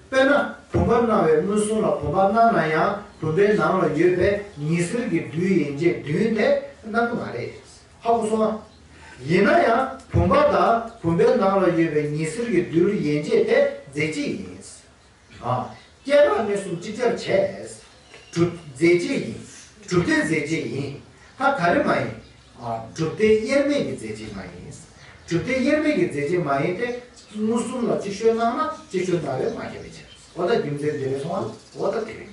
དཔེར་ན་བུམ་པ་སྣང་བའི་མངོན་སུམ་ལ་བུམ་པ་སྣང་ན་ཡང་། བུམ་པའི་ནང་ལ་ཡོད་པའི་ཉི་ཟེར་གྱི་རྡུལ་ཡན་ཆད་བདུན་དེ་སྣང་གི་མ་རེད། ཧ་གོ་སོང་ཨ། ཡིན་ན་ཡང་བུམ་པ་དང་བུམ་པའི་ནང་ལ་ཡོད་པའི་ཉི་ཟེར་གྱི་རྡུལ་ཡན་ཆད་དེ་རྫས་གཅིག་ཡིན། ཨ། སྐྱེ་འགག་གནས་གསུམ་ཅིག་ཅར་བྱས། གྲུབ། རྫས་གཅིག་ཡིན། གྲུབ་མཐས་རྫས་གཅིག་ཡིན། ད་ག་རེ་མ་ཡིན། ཨ། གྲུབ་མཐའི་དབྱེར་མེད་ཀྱི་རྫས་གཅིག་མ་ཡིན། གྲུབ་མཐའི་དབྱེར་མེད་ཀྱི་རྫས་གཅིག་མ་ཡིན་ཏེ། མངོན་སུམ་ལ་ཅིག་ཤོས་སྣང་ན་ཅིག་ཤོས་སྣང་བས་མ་ཁྱབ་པའི་ཕྱིར། འོ་ད་རྒྱུ་མཚན་འདི་རེད་སོང་ཨ། འོ་ད་དེ་རེད།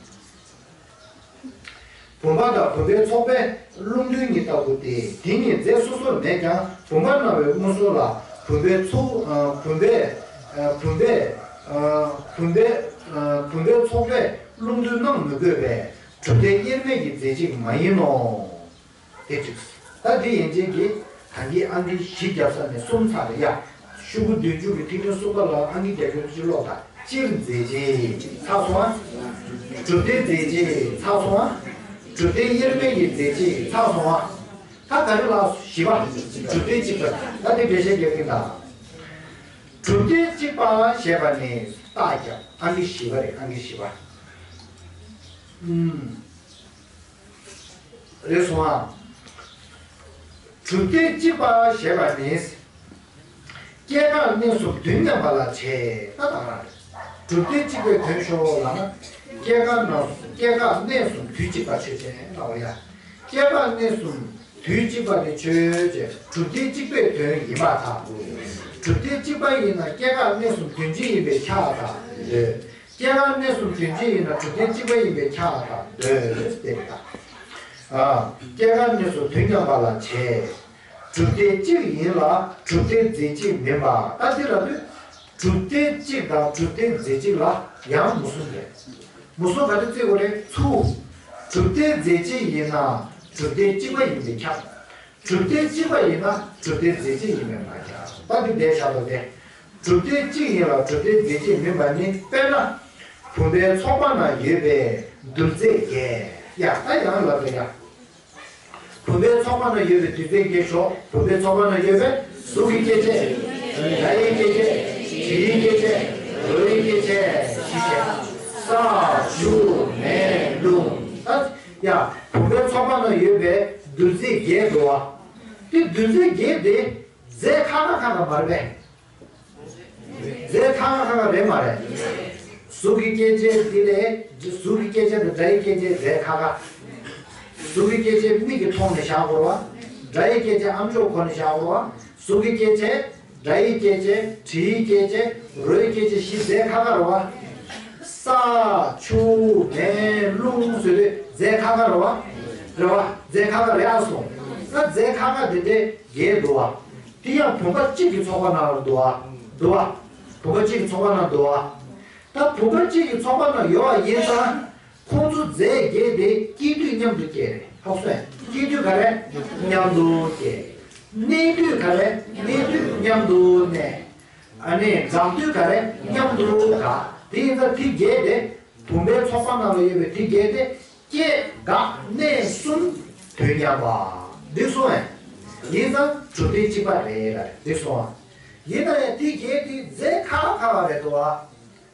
བུམ་པ་དང་བུམ་པའི་ཚོགས་པའི་རླུང་རྡུལ་གཉིས་ལྟ་བུ་སྟེ། དེ་གཉིས་རྫས་སོ་སོར་མེད་ཀྱང་། བུམ་པ་སྣང་བའི་མངོན་སུམ་ལ་བུམ་པའི་ཚོགས། ཨ། བུམ་པའི། ཨ། བུམ་པའི། ཨ། བུམ་པའི། ཨ། བུམ་པའི་ཚོགས་པའི་རླུང་རྡུལ་སྣང་མི་དགོས་པས། གྲུབ་མཐའི་དབྱེར་མེད་ཀྱི་རྫས་གཅིག་མ་ཡིན་ནོ། དེ་གཅིག་ད་འདི་ཡན་ཆད་ཀྱི་ད་གིན་ཨང་ཀི་བཞི་བརྒྱབ་ས་ནས་གསུམ་ཚར་རེད་ཡ། ཤོག་གུ་བདུན་ཅུ་གི་ཐིག་ཕྲེང་གསུམ་པ་ལ་ཨང་ཀི་བརྒྱབ་ཡོད་ཅིག་ཀློག་དང་། སྤྱིར་རྫས་གཅིག་ཚར་སོང་ཨ། གྲུབ་མཐའི་རྫས་གཅིག་ཚར་སོང་ཨ། གྲུབ་མཐའི་དབྱེར་མེད་ཀྱི་རྫས་གཅིག་ཚར་སོང་ཨ། ད་ག་རེ་ལ་བཞི་པ། གྲུབ་མཐའི་གཅིག་པ། ད་དེ་འགྲེལ་བཤད་རྒྱག་གི་ད། གྲུབ་མཐའི་གཅིག་པ་ཞེས་པ་ནི་རྟགས་རྒྱབ། ཨང་ཀི་བཞི་པ་རེད། ཨང་ཀི་བཞི་པ། ཨུམ། རེད་སོང་ཨ། གྲུབ་མཐའི་གཅིག་པ་ཞེས་པ་ནི། སྐྱེ་འགག་གནས་གསུམ་དུས་མཉམ་པ་ལ་བྱེད་ད་དང་རང་རེད། གྲུབ་མཐའི་གཅིག་པའི་དོན་ཤོག་ལ་ན། སྐྱེ་འགག་ན། སྐྱེ་འགག་གནས་གསུམ་དུས་གཅིག་པ་ཆོས་ཅན་ལ་འོ་ཡ། སྐྱེ་འགག་གནས་གསུམ་དུས་གཅིག་པ་དེ་ཆོས་ཅན། གྲུབ་མཐའི་གཅིག་པའི་དོན་ཡིན་པར་ཐལ། གྲུབ་མཐའི་གཅིག་པ་ཡིན་ན་སྐྱེ་འགག་གནས་གསུམ་དོན་གཅིག་ཡིན་པས་ཁྱབ་པར་ཐལ། སྐྱེ་འགག་གནས་གསུམ་དོན་གཅིག་ཡིན་ན་གྲུབ་མཐའི་གཅིག་པ་ཡིན་པས་ཁྱབ་པར་ཐལ། འདོད་དེ་རེད་ད། ཨ། སྐྱེ་འགག་གནས་གསུམ་དུས་མཉམ་པ་ལ་བྱེད། གྲུབ་མཐའི་གཅིག་ཡིན་ལ་གྲུབ་མཐའི་རྫས་གཅིག་མིན་པ། ད་འདི་ལ་དུས། གྲུབ་མཐའི་གཅིག་དང་གྲུབ་མཐའི་རྫས་གཅིག་ལ་ཡང་མུ་གསུམ་རེད། མུ་གསུམ་ག་རེ་བརྩི་དགོས་རེད། ཚུར། གྲུབ་མཐའི་རྫས་གཅིག་ཡིན་ན་གྲུབ་མཐའི་གཅིག་པ་ཡིན་པས་ཁྱབ། གྲུབ་མཐའི་གཅིག་པ་ཡིན་ན་གྲུབ་མཐའི་རྫས་གཅིག་ཡིན་པས་མ་ཁྱབ། ད་འདི་བསྡད་བཞག་པ་དེ། གྲུབ་མཐའི་གཅིག་ཡིན་ལ་གྲུབ་མཐའི་རྫས་གཅིག་མིན་པ་ནི། དཔེར་ན། བུམ་པའི་ཚོགས་པ་ན་ཡོད་པའི་རྡུལ་རྫས་བརྒྱད། ཡ། ད་ཡང་ལབ་དང་ཡ། བུམ་པའི་ཚོགས་པ་ན་ཡོད་པའི་རྡུལ་རྫས་བརྒྱད་ཤོག་བུམ་པའི་ཚོགས་པ་ན་ཡོད་པའི་གཟུགས་ཀྱི་སྐྱེ་མཆེད། སྒྲ་ཡི་སྐྱེ་མཆེད། དྲི་ཡི་སྐྱེ་མཆེད། རོ་ཡི་སྐྱེ་མཆེད། ཞེས་བྱ། ས། ཆུ། མེ། རླུང་། ད་ཡ། བུམ་པའི་ཚོགས་པ་ན་ཡོད་པའི་རྡུལ་རྫས་བརྒྱད་འགྲོ་བ། དེ་རྡུལ་རྫས་བརྒྱད་དེ་རྫས་ཁག་ཁག་ཁག་ཁག་མ་རེད་པས། རྫས་ཁག་ཁག་ཁག་རེད་མ་རེད། གཟུགས་ཀྱི་སྐྱེ་མཆེད་དེ་ལས་གཟུགས་ཀྱི་སྐྱེ་མཆེད་དང་སྒྲ་ཡི་སྐྱེ་མཆེད་རྫས་ཁག་ཁག་གཟུགས་ཀྱི་སྐྱེ་མཆེད་མིག་གིས་མཐོང་ནས་བཞག་དགོས་རེད་བ། སྒྲ་ཡི་སྐྱེ་མཆེད་ཨམ་ཅོག་གོ་ནས་བཞག་དགོས་རེད་བ། གཟུགས་ཀྱི་སྐྱེ་མཆེད། སྒྲ་ཡི་སྐྱེ་མཆེད། དྲི་ཡི་སྐྱེ་མཆེད། རོའི་སྐྱེ་མཆེད་བཞི་རྫས་ཁ་ཁ་རེད་བ། ས། ཆུ། མེ། རླུང་ཟེར་དུས་རྫས་ཁ་ཁ་རེད་བ། རེད་བ། རྫས་ཁ་ཁ་རེད་ཨ་སོང་། ད་རྫས་ཁ་ཁ་དེ་འདྲའི་བརྒྱད་འདུག་བ། དེ་ཡང་བུམ་པ་གཅིག་གི་ཚོགས་པ་ནང་ལ་འདུག་བ། འདུག་བ། བུམ་པ་གཅིག་གི་ཚོགས་པ་ནང་འདུག་བ། ད་བུམ་པ་གཅིག་གི་ཚོགས་པ་ནང་ཡོད་པ་ཡིན་ཙང་། ཁོང་ཚོ་རྫས་བརྒྱད་དེ་སྐྱེ་དུས་མཉམ་དུ་སྐྱེ་རེད། ཧ་གོ་སོང་། སྐྱེ་དུས་ག་རེ་མཉམ་དུ་སྐྱེ། གནས་དུས་ག་རེ། གནས་དུས་མཉམ་དུ་གནས། ཨ་ནི་འགག་དུས་ག་རེ་མཉམ་དུ་འགག་དེ་ཡིན་ཙང་དེ་བརྒྱད་དེ། བུམ་པའི་ཚོགས་པ་ནང་ལ་ཡོད་པའི་དེ་བརྒྱད་དེ། སྐྱེ་འགག་གནས་གསུམ་དུས་མཉམ་པ། འགྲིག་སོང་ངས། ཡིན་ཙང་གྲུབ་མཐའི་གཅིག་པ་རེད་ལ། འགྲིག་སོང་ཨ། ཡིན་ན་ཡང་དེ་བརྒྱད་དེ་རྫས་ཁ་ཁ་བ་རེད་དོ་ཨ།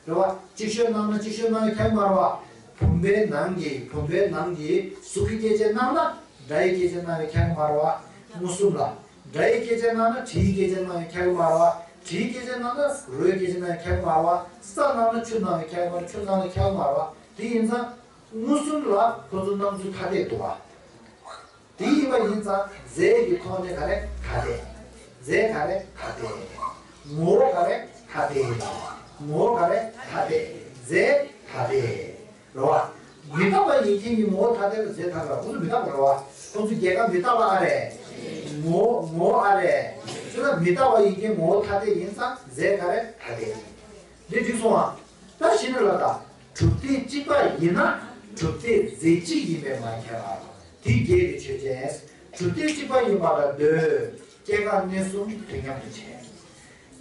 རེད་བ། གཅིག་ཤོས་སྣང་ན་གཅིག་ཤོས་སྣང་ཡང་ཁྱད་མ་རེད་བ། བུམ་པའི་ནང་གི་བུམ་པའི་ནང་གི་གཟུགས་ཀྱི་སྐྱེ་མཆེད་སྣང་ན་སྒྲ་ཡི་སྐྱེ་མཆེད་སྣང་ཡང་ཁྱད་མ་རེད་བ། མངོན་སུམ་ལ། སྒྲ་ཡི་སྐྱེ་མཆེད་སྣང་ན་དྲི་ཡི་སྐྱེ་མཆེད་སྣང་ཡང་ཁྱད་མ་རེད་བ། དྲི་ཡི་སྐྱེ་མཆེད་སྣང་ན་རོའི་སྐྱེ་མཆེད་སྣང་ཡང་ཁྱད་མ་རེད་བ། ས་སྣང་ན་ཆུ་སྣང་ཡང་ཁྱད་མ་རེད། ཆུ་སྣང་ན་ཁྱད་མ་རེད་བ། དེ་ཡིན་ཙང་། མངོན་སུམ་ལ་ཁོ་ཚོ་སྣང་ཚུལ་ཐ་དད་འདུག་བ། དེ་ཡིན་པ་ཡིན་ཙང་རྫས་ཀྱི་ཐོག་ནས་ག་རེ་ཐ་དད། རྫས་ག་རེ་ཐ་དད། ངོ་བོ་ག་རེ་ཐ་དད། ངོ་བོ་ག་རེ་ཐ་དད། རྫས་ཐ་དད། རེད་བ། མི་རྟག་པ་ཡིན་མཁན་གྱི་ངོ་བོ་ཐ་དད་ལ་རྫས་ཐ་དད་རེད། ཁོ་ཚོ་མི་རྟག་པ་རེད་བ། ཁོ་ཚོ་རྒྱལ་ཁམས་མི་རྟག་པ་ཨ་རེད། ངོ་བོ་ངོ་བོ་ཨ་རེད། བྱས་ན་མི་རྟག་པ་ཡིན་མཁན་ངོ་བོ་ཐ་དད་ཡིན་ཙང་རྫས་ག་རེ་ཐ་དད། འདི་འགྲིག་སོང་ཨ། ད་གཞི་ནས་ལ་ད། གྲུབ་མཐས་གཅིག་པ་ཡིན་ན་གྲུབ་མཐས་རྫས་གཅིག་ཡིན་པས་མ་ཁྱབ་པ། དེ་བརྒྱད་དེ་ཆོས་ཅན། གྲུབ་མཐས་གཅིག་པ་ཡིན་པ་ལ་ཟློས། སྐྱེ་འགག་གནས་གསུམ་དུས་མཉམ་དུ་བྱས།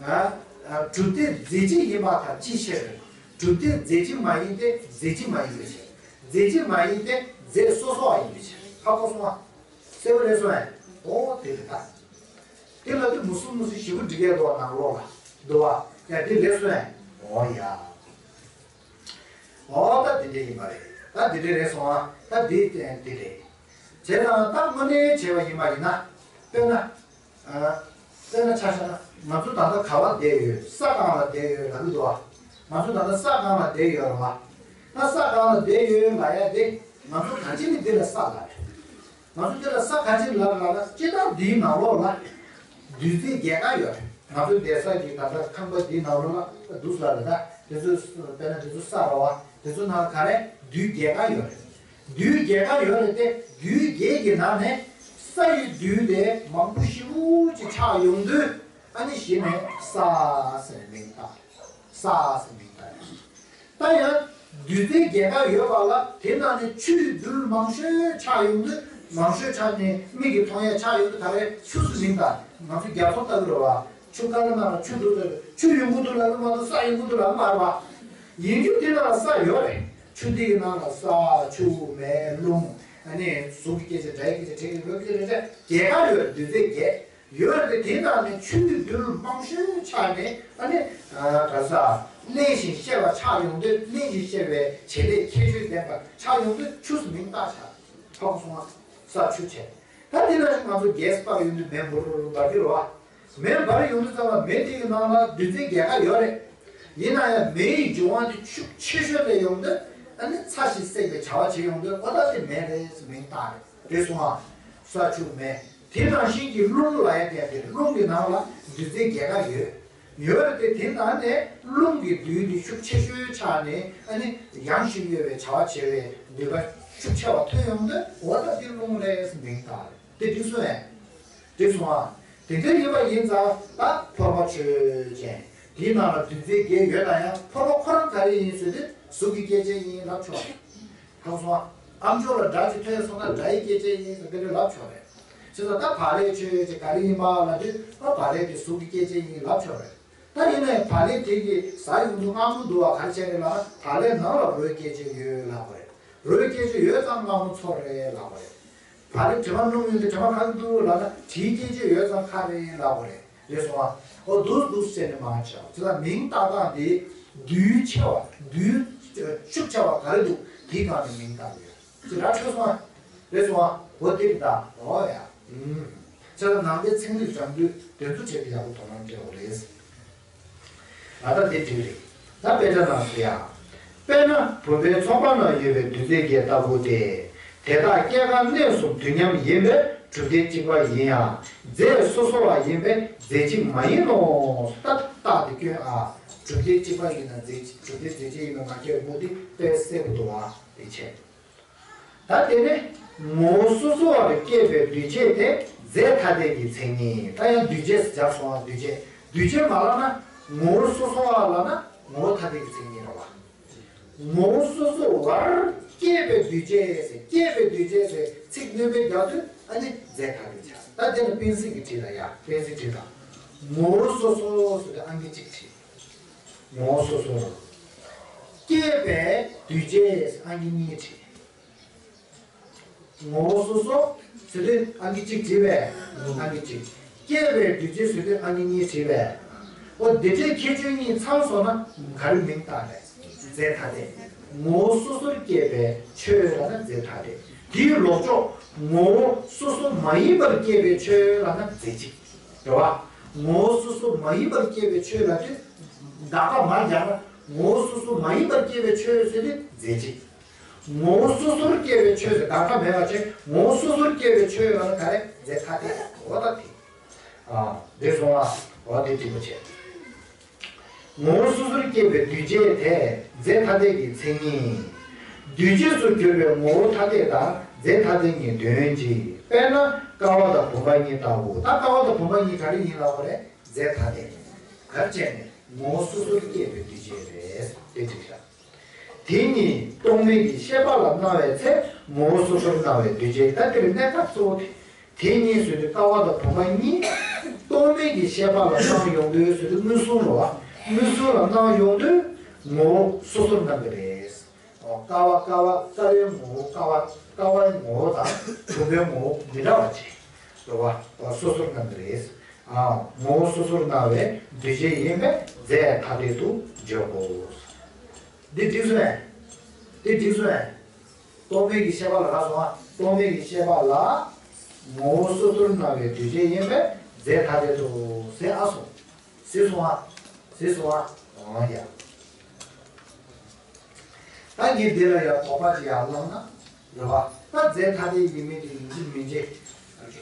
ཨ། ཨ། གྲུབ་མཐས་རྫས་གཅིག་ཡིན་པ་དང་ཅིའི་ཕྱིར། གྲུབ་མཐས་རྫས་གཅིག་མ་ཡིན་ཏེ་རྫས་གཅིག་མ་ཡིན་པའི་ཕྱིར། རྫས་གཅིག་མ་ཡིན་ཏེ་རྫས་སོ་སོ་བ་ཡིན་པའི་ཕྱིར། ཧ་གོ་སོང་ང་། གསལ་པོ་རེད་སོང་ངས། ཨོ་དེ་རེད་ད། དེ་ལ་དུ་མུ་སུ་མུ་སུ་ཞིབ་པོ་འགྲིག་གས་འདུག་བ། ནང་ལོགས་ལ་འདུག་བ། ཡ་དེ་རེད་སོང་ངས། ཨོ་ཡ། ཨོ་ད་དེ་འདྲ་ཡིན་པ་རེད། ད་དེ་འདྲ་རེད་སོང་ང་། ད་དེ་དེ་རེད། བྱས་ཙང་ད་དངོས་གནས་བྱས་པ་ཡིན་པ་ཡིན་ན། དཔེར་ན། ཨ། དཔེར་ན་ཆ་བཞག་ན་ང་ཚོ་ད་ལྟ་ག་བ་བསྡད་ཡོད། ས་སྒང་ལ་བསྡད་ཡོད་ལབ་ཀྱི་འདུག་བ། ང་ཚོ་ད་ལྟ་ས་སྒང་ལ་བསྡད་ཡོད་རེད་བ། ད་ས་སྒང་ལ་བསྡད་ཡོད་ལབ་ཡ་དེ་ང་ཚོ་གང་ཅི་ནས་འདི་ལ་ས་ལབ་རེད། ང་ཚོ་འདི་ལ་ས་གང་ཅི་ལབ་ལབ་ན་སྤྱིར་བཏང་འདིའི་ནང་ལོགས་ལ་རྡུལ་རྫས་བརྒྱད་ཀ་ཡོད་རེད། ང་ཚོ་བསྡད་ས་ཀྱི་ད་ལྟ་ཁང་པ་འདིའི་ནང་ལོགས་ལ་འདུག་ས་རེད། ད་དེ་ཚོ་དཔེར་ན་དེ་ཚོ་ས་རེད་བ། དེ་ཚོ་ནང་ལ་ག་རེ་རྡུལ་བརྒྱད་ཀ་ཡོད་རེད། རྡུལ་བརྒྱད་ཀ་ཡོད་རེད་དེ། རྡུལ་བརྒྱད་ཀྱི་ནང་ནས་ས་ཡི་རྡུལ་དེ་མང་པོ་ཞེ་པོ་ཅིག་ཆགས་ཡོང་དུས། ཨ་ནི་གཞི་ནས་ས་ཟེར་ནས་མིང་བཏགས། ས་ཟེར་མིང་བཏགས། ད་ཡང་རྡུལ་རྫས་བརྒྱད་ཀ་ཡོད་པ་ལ་དེ་ནང་ནས་ཆུའི་རྡུལ་མང་ཤོས་ཆགས་ཡོང་དུས། མང་ཤོས་ཆགས་ནས་མིག་གིས་མཐོང་ཡ་ཆགས་ཡོང་དུས་ག་རེ་ཆུ་ཟེར་མིང་བཏགས། ང་ཚོ་རྒྱ་མཚོ་ལྟ་བུ་རེད་བ། ཆུ་ཀ་ལ་ནང་ལ་ཆུ་འདུག་ཟེར། ཆུ་ཡོང་གི་འདུག་ལབ་ཀྱི་མ་གཏོགས་ས་ཡོང་གི་འདུག་ལབ་ཀྱི་མ་རེད་བ། ཡིན་རྒྱུ་དེ་ནང་ལ་ས་ཡོད་རེད། ཆུ་འདི་གི་ནང་ལ་ས། ཆུ། མེ། རླུང་། ཨ་ནི་གཟུགས་ཀྱི་སྐྱེ་མཆེད། སྒྲ་ཡི་སྐྱེ་མཆེད། དྲི་ཡི། རོ་སྐྱེ་མཆེད་རེད་དེ། བརྒྱད་ཀ་ཡོད་རེད། རྡུལ་རྫས་བརྒྱད་ཡོད་རེད་དེ། དེའི་ནང་ནས་ཆུའི་རྡུལ་མང་ཤོས་ཆགས་ནས། ཨ་ནི། ཨ། ག་ས། བརླན་ཞིང་གཤེར་བ་ཆགས་ཡོང་དུས། བརླན་ཞིང་གཤེར་བའི་བྱེད་ལས་ཁྱད་ཆོས་ལྡན་པ་ཆགས་ཡོང་དུས་ཆུ་ཟེར་མིང་བཏགས་བཞག། ཧ་གོ་སོང་ང་། ས་ཆུ་བྱས། ད་དེ་ནང་བཞིན་ང་ཚོ་གེ་སི་སྤར་ཡོང་དུས་མེ་འབར་འབར་གྱི་རེད་བ། མེ་འབར་ཡོང་དུས་ཙམ་ལ་མེ་དེ་གི་ནང་ལ་རྡུལ་རྫས་བརྒྱད་ཀ་ཡོད་རེད། ཡིན་ན་ཡང་མེ་ཡི་འབྱུང་བ་དེ་ཤུགས་ཆེ་ཤོས་ལ་ཡོང་དུས། ཨ་ནི་ཚ་ཞིང་བསྲེག་པའི་བྱ་བ་བྱེད་ཡོང་དུས། འོ་ད་དེ་མེ་རེད་ཟེར་མིང་བཏགས་རེད། རེད་སོང་ང་། ས་ཆུ་མེ། དེ་ནང་བཞིན་གྱི་རླུང་ལ་ཡང་དེ་རེད། རླུང་གི་ནང་ལ་རྡུལ་རྫས་བརྒྱད་ཀ་ཡོད། ཡོད་རེད་དེ། དེ་ནང་ནས་རླུང་གི་རྡུལ་དེ་ཤུགས་ཆེ་ཤོས་ཆགས་ནས། ཨ་ནི་ཡང་ཤུགས་ཡོད་པའི་བྱ་བ་བྱེད་པའི་ནུས་པ་ཤུགས་ཆེ་བ་ཐོན་ཡོང་དུས། འོ་ད་དེ་རླུང་རེད་ཟེར་མིང་བཏགས་རེད། དེ་འགྲིག་སོང་ངས། འགྲིག་སོང་ཨ། དེ་འདྲ་ཡིན་པ་ཡིན་ཙང་ད་ཕོར་པ་ཆོས་ཅན། དེའི་ནང་ལ་རྡུལ་རྫས་བརྒྱད་ཡོད་ན་ཡང་ཕོར་པ་ཁོ་རང་ག་རེ་ཡིན་ཟེར་དུས་གཟུགས་ཀྱི་སྐྱེ་མཆེད་ཡིན་ལབ་ཆོག་རེད། ཧ་གོ་སོང་ཨ། ཨམ་ཅོག་ལ་སྒྲ་ཅིག་ཐོས་སོང་ན་སྒྲ་ཡི་སྐྱེ་མཆེད་ཡིན་ཟེར་དེ་འདྲ་ལབ་ཆོག་རེད། བྱས་ཙང་ད་བག་ལེབ་ཆོས་ཅན་ག་རེ་ཡིན་པ་ལབ་དུས། ཨ། བག་ལེབ་དེ་གཟུགས་ཀྱི་སྐྱེ་མཆེད་ཡིན་ལབ་ཆོག་རེད། ད་ཡིན་ནའི་བག་ལེབ་དེ་གི་ཟ་ཡོང་དུས་མངར་མོ་འདུག་བ། ག་རེ་བྱས་རེད་ལབ་ན། བག་ལེབ་ནང་ལ་རོའི་སྐྱེ་མཆེད་ཡོད་ལབ་པ་རེད། རོའི་སྐྱེ་མཆེད་ཡོད་ཙང་མངར་མོ་ཚོར་རེད་ལབ་པ་རེད། བག་ལེབ་དྲི་མ་སྣོམ་ཡོང་དུས་དྲི་མ་ག་རེ་འདུག་ལབ་ན། དྲིའི་སྐྱེ་མཆེད་ཡོད་ཙང་ཁ་རེད་ལབ་པ་རེད། རེད་སོང་ཨ། ཨོ་འདུག་འདུག་ཟེར་ནས་མ་བྱ་བ། བྱས་ཙང་མིང་བཏགས་སྟངས་དེ་རྡུལ་ཆེ་བ། རྡུལ་ཤུགས་ཆེ་བ་ག་རེ་འདུག་དེའི་སྒང་ནས་མིང་བཏགས་ཡོད། ཅི་ར་འཕྲོད་སོང་ཨ། རེད་སོང་ཨ། འོ་དེ་རེད་ད། འོ་ཡ། ཨུམ། ཁྱེད་རང་ནང་པའི་ཚན་རིག་སྦྱང་དུས་དེ་ཚོ་བྱས་ཏེ་ཡག་པོ་དོ་སྣང་སྤྲད་དགོས་རེད། ད་ལྟ་དེ་འགྲིག་རེད། ད་དཔེ་ཆ་ནང་ཟེར་ཡ། དཔེར་ན་བུམ་པའི་ཚོགས་པ་ནང་ཡོད་པའི་རྡུལ་རྫས་བརྒྱད་ལྟ་བུ་སྟེ། དེ་དག་སྐྱེ་རྒ་གནས་གསུམ་དུས་མཉམ་ཡིན་པས་གྲུབ་བདེ་གཅིག་པ་ཡིན་ཡང་རྫས་སོ་སོ་བ་ཡིན་པས་རྫས་གཅིག་མ་ཡིན་ནོ། ད་རྟགས་དེ་སྐྱོན་ཨ། གྲུབ་བདེ་གཅིག་པ་ཡིན་ན་རྫས་གཅིག་གྲུབ་བདེ་རྫས་གཅིག་ཡིན་ན་མ་སྐྱེ་བ་དེ་དཔེ་གསལ་པོ་འདུག་ཨ། དེ་བྱས། ད་དེ་ནས་ངོ་བོ་སོ་སོ་བར་སྐྱེས་པའི་འདུས་བྱས་དེ་རྫས་ཐ་དད་ཀྱི་མཚན་ཉིད། ད་ཡང་འདུས་བྱས་སུ་སྦྱར་སོང་བ། འདུས་བྱས་འདུས་བྱས་མ་ལབ་ན་ངོ་བོ་སོ་སོ་བ་ལབ་ན་ངོ་བོ་ཐ་དད་ཀྱི་མཚན་ཉིད་རེད་བ། ངོ་བོ་སོ་སོ་བར་སྐྱེས་པའི་འདུས་བྱས་ཟེར། སྐྱེས་པའི་འདུས་བྱས་ཟེར་ཚིག་སྣོན་པའི་རྒྱག་དུས་ཨ་ནི་རྫས་ཐ་དད་ཆགས། ད་དེ་ལ་དཔེ་མཚོན་གྱིས་བྲིས་ལ་ཡ། དཔེ་མཚོན་བྲིས་ལ། ངོ་བོ་སོ་སོ་ཟེར་དུས་ཨང་ཀི་གཅིག་བྲིས། ངོ་བོ་སོ་སོ་རུ། སྐྱེས་པའི་འདུས་བྱས་ཨང་ཀི་གཉིས་བྲིས། ངོ་བོ་སོ་སོ་ཟེར་དུས་ཨང་ཀི་གཅིག་བྲིས་པས། ཨང་ཀི་གཅིག་སྐྱེས་པའི་འདུས་བྱས་ཟེར་དུས་ཨང་ཀི་གཉིས་བྲིས་པས། འོ་འདི་འདྲའི་ཁྱད་ཆོས་གཉིས་ཚང་སོང་ན་ག་རེ་མིང་བཏགས་རེད། རྫས་ཐ་དད། ངོ་བོ་སོ་སོར་སྐྱེས་པའི་ཆོས་ལབ་ན་རྫས་ཐ་དད། དེའི་ལོག་ཕྱོགས་ངོ་བོ་སོ་སོ་མ་ཡིན་པར་སྐྱེས་པའི་ཆོས་ལབ་ན་རྫས་གཅིག་རེད་བ། ངོ་བོ་སོ་སོ་མ་ཡིན་པར་སྐྱེས་པའི་ཆོས་ལབ་དུས་བདག་པ་མར་སྦྱར་ན་ངོ་བོ་སོ་སོ་མ་ཡིན་པར་སྐྱེས་པའི་ཆོས་ཟེར་དུས་རྫས་གཅིག་ངོ་བོ་སོ་སོར་སྐྱེས་པའི་ཆོས་ཟེར་བདག་པ་མེད་པ་ཆོས། ངོ་བོ་སོ་སོར་སྐྱེས་པའི་ཆོས་ལབ་ན་ག་རེ། རྫས་ཐ་དད། འོ་ད་དེ། ཨ། འདི་སོང་ཨ། འོ་དེ་འགྲིག་པ་བྱས། ངོ་བོ་སོ་སོར་སྐྱེས་པའི་འདུས་བྱས་དེ་རྫས་ཐ་དད་ཀྱི་མཚན་ཉིད། འདུས་བྱས་སུ་གྱུར་པའི་ངོ་བོ་ཐ་དད་དང་རྫས་ཐ་དད་གཉིས་དོན་གཅིག་དཔེར་ན་ཀ་བ་དང་བུམ་པ་གཉིས་ལྟ་བུ། ད་ཀ་བ་དང་བུམ་པ་གཉིས་ག་རེ་ཡིན་ལབ་པ་རེད། རྫས་ཐ་དད། ག་རེ་བྱས་ནས་ངོ་བོ་སོ་སོར་སྐྱེས་པའི་འདུས་བྱས་རེད། དེ་འགྲིག་ཤག་དེ་གཉིས་རྟོག་མེད་ཀྱི་ཤེས་པ་ལ་སྣང་བའི་ཚེ་ངོ་བོ་སོ་སོར་སྣང་བའི་འདུས་བྱས། ད་འདིར་གནད་འགག་གཙོ་བོ་དེ། དེ་གཉིས་ཟེར་དུས་ཀ་བ་དང་བུམ་པ་གཉིས་རྟོག་མེད་ཀྱི་ཤེས་པ་ལ་སྣང་ཡོང་དུས་ཟེར་དུས་མངོན་སུམ་རེད་བ། མངོན་སུམ་ལ་སྣང་ཡོང་དུས་ངོ་བོ་སོ་སོར་སྣང་གི་རེད། ཨོ། ཀ་བ་ཀ་བ་ཀ་བའི་ངོ་བོ་ཀ་བ། ཀ་བའི་ངོ་བོ་དང་བུམ་པའི་ངོ་བོ་མི་འདྲ་བ་ཅིག་རེད་བ། སོ་སོར་སྣང་གི་རེད། ཨ། ངོ་བོ་སོ་སོར་སྣང་བའི་འདུས་བྱས་ཡིན་པས་རྫས་ཐ་དད་དུ་འཇོག་གོ། འདི་འགྲིག་སོང་ངས། འདི་འགྲིག་སོང་ངས། རྟོག་མེད་ཀྱི་ཤེས་པ་ལ་ག་སོང་ཨ། རྟོག་མེད་ཀྱི་ཤེས་པ་ལ་ངོ་བོ་སོ་སོར་སྣང་བའི་འདུས་བྱས་ཡིན་པས་རྫས་ཐ་དད་དུ་ཟེར་ཨ་སོང་། ཟེར་སོང་ཨ། ཟེར་སོང་ཨ། འོ་ཡ། ད་ངས་འདི་ལ་ཡང་དོགས་པ་ཅིག་ཡར་བསླངས་ན་རེད་བ། ད་རྫས་ཐ་དད་ཡིན་མིན་དེ་ཡིན་གཅིག་མིན་གཅིག་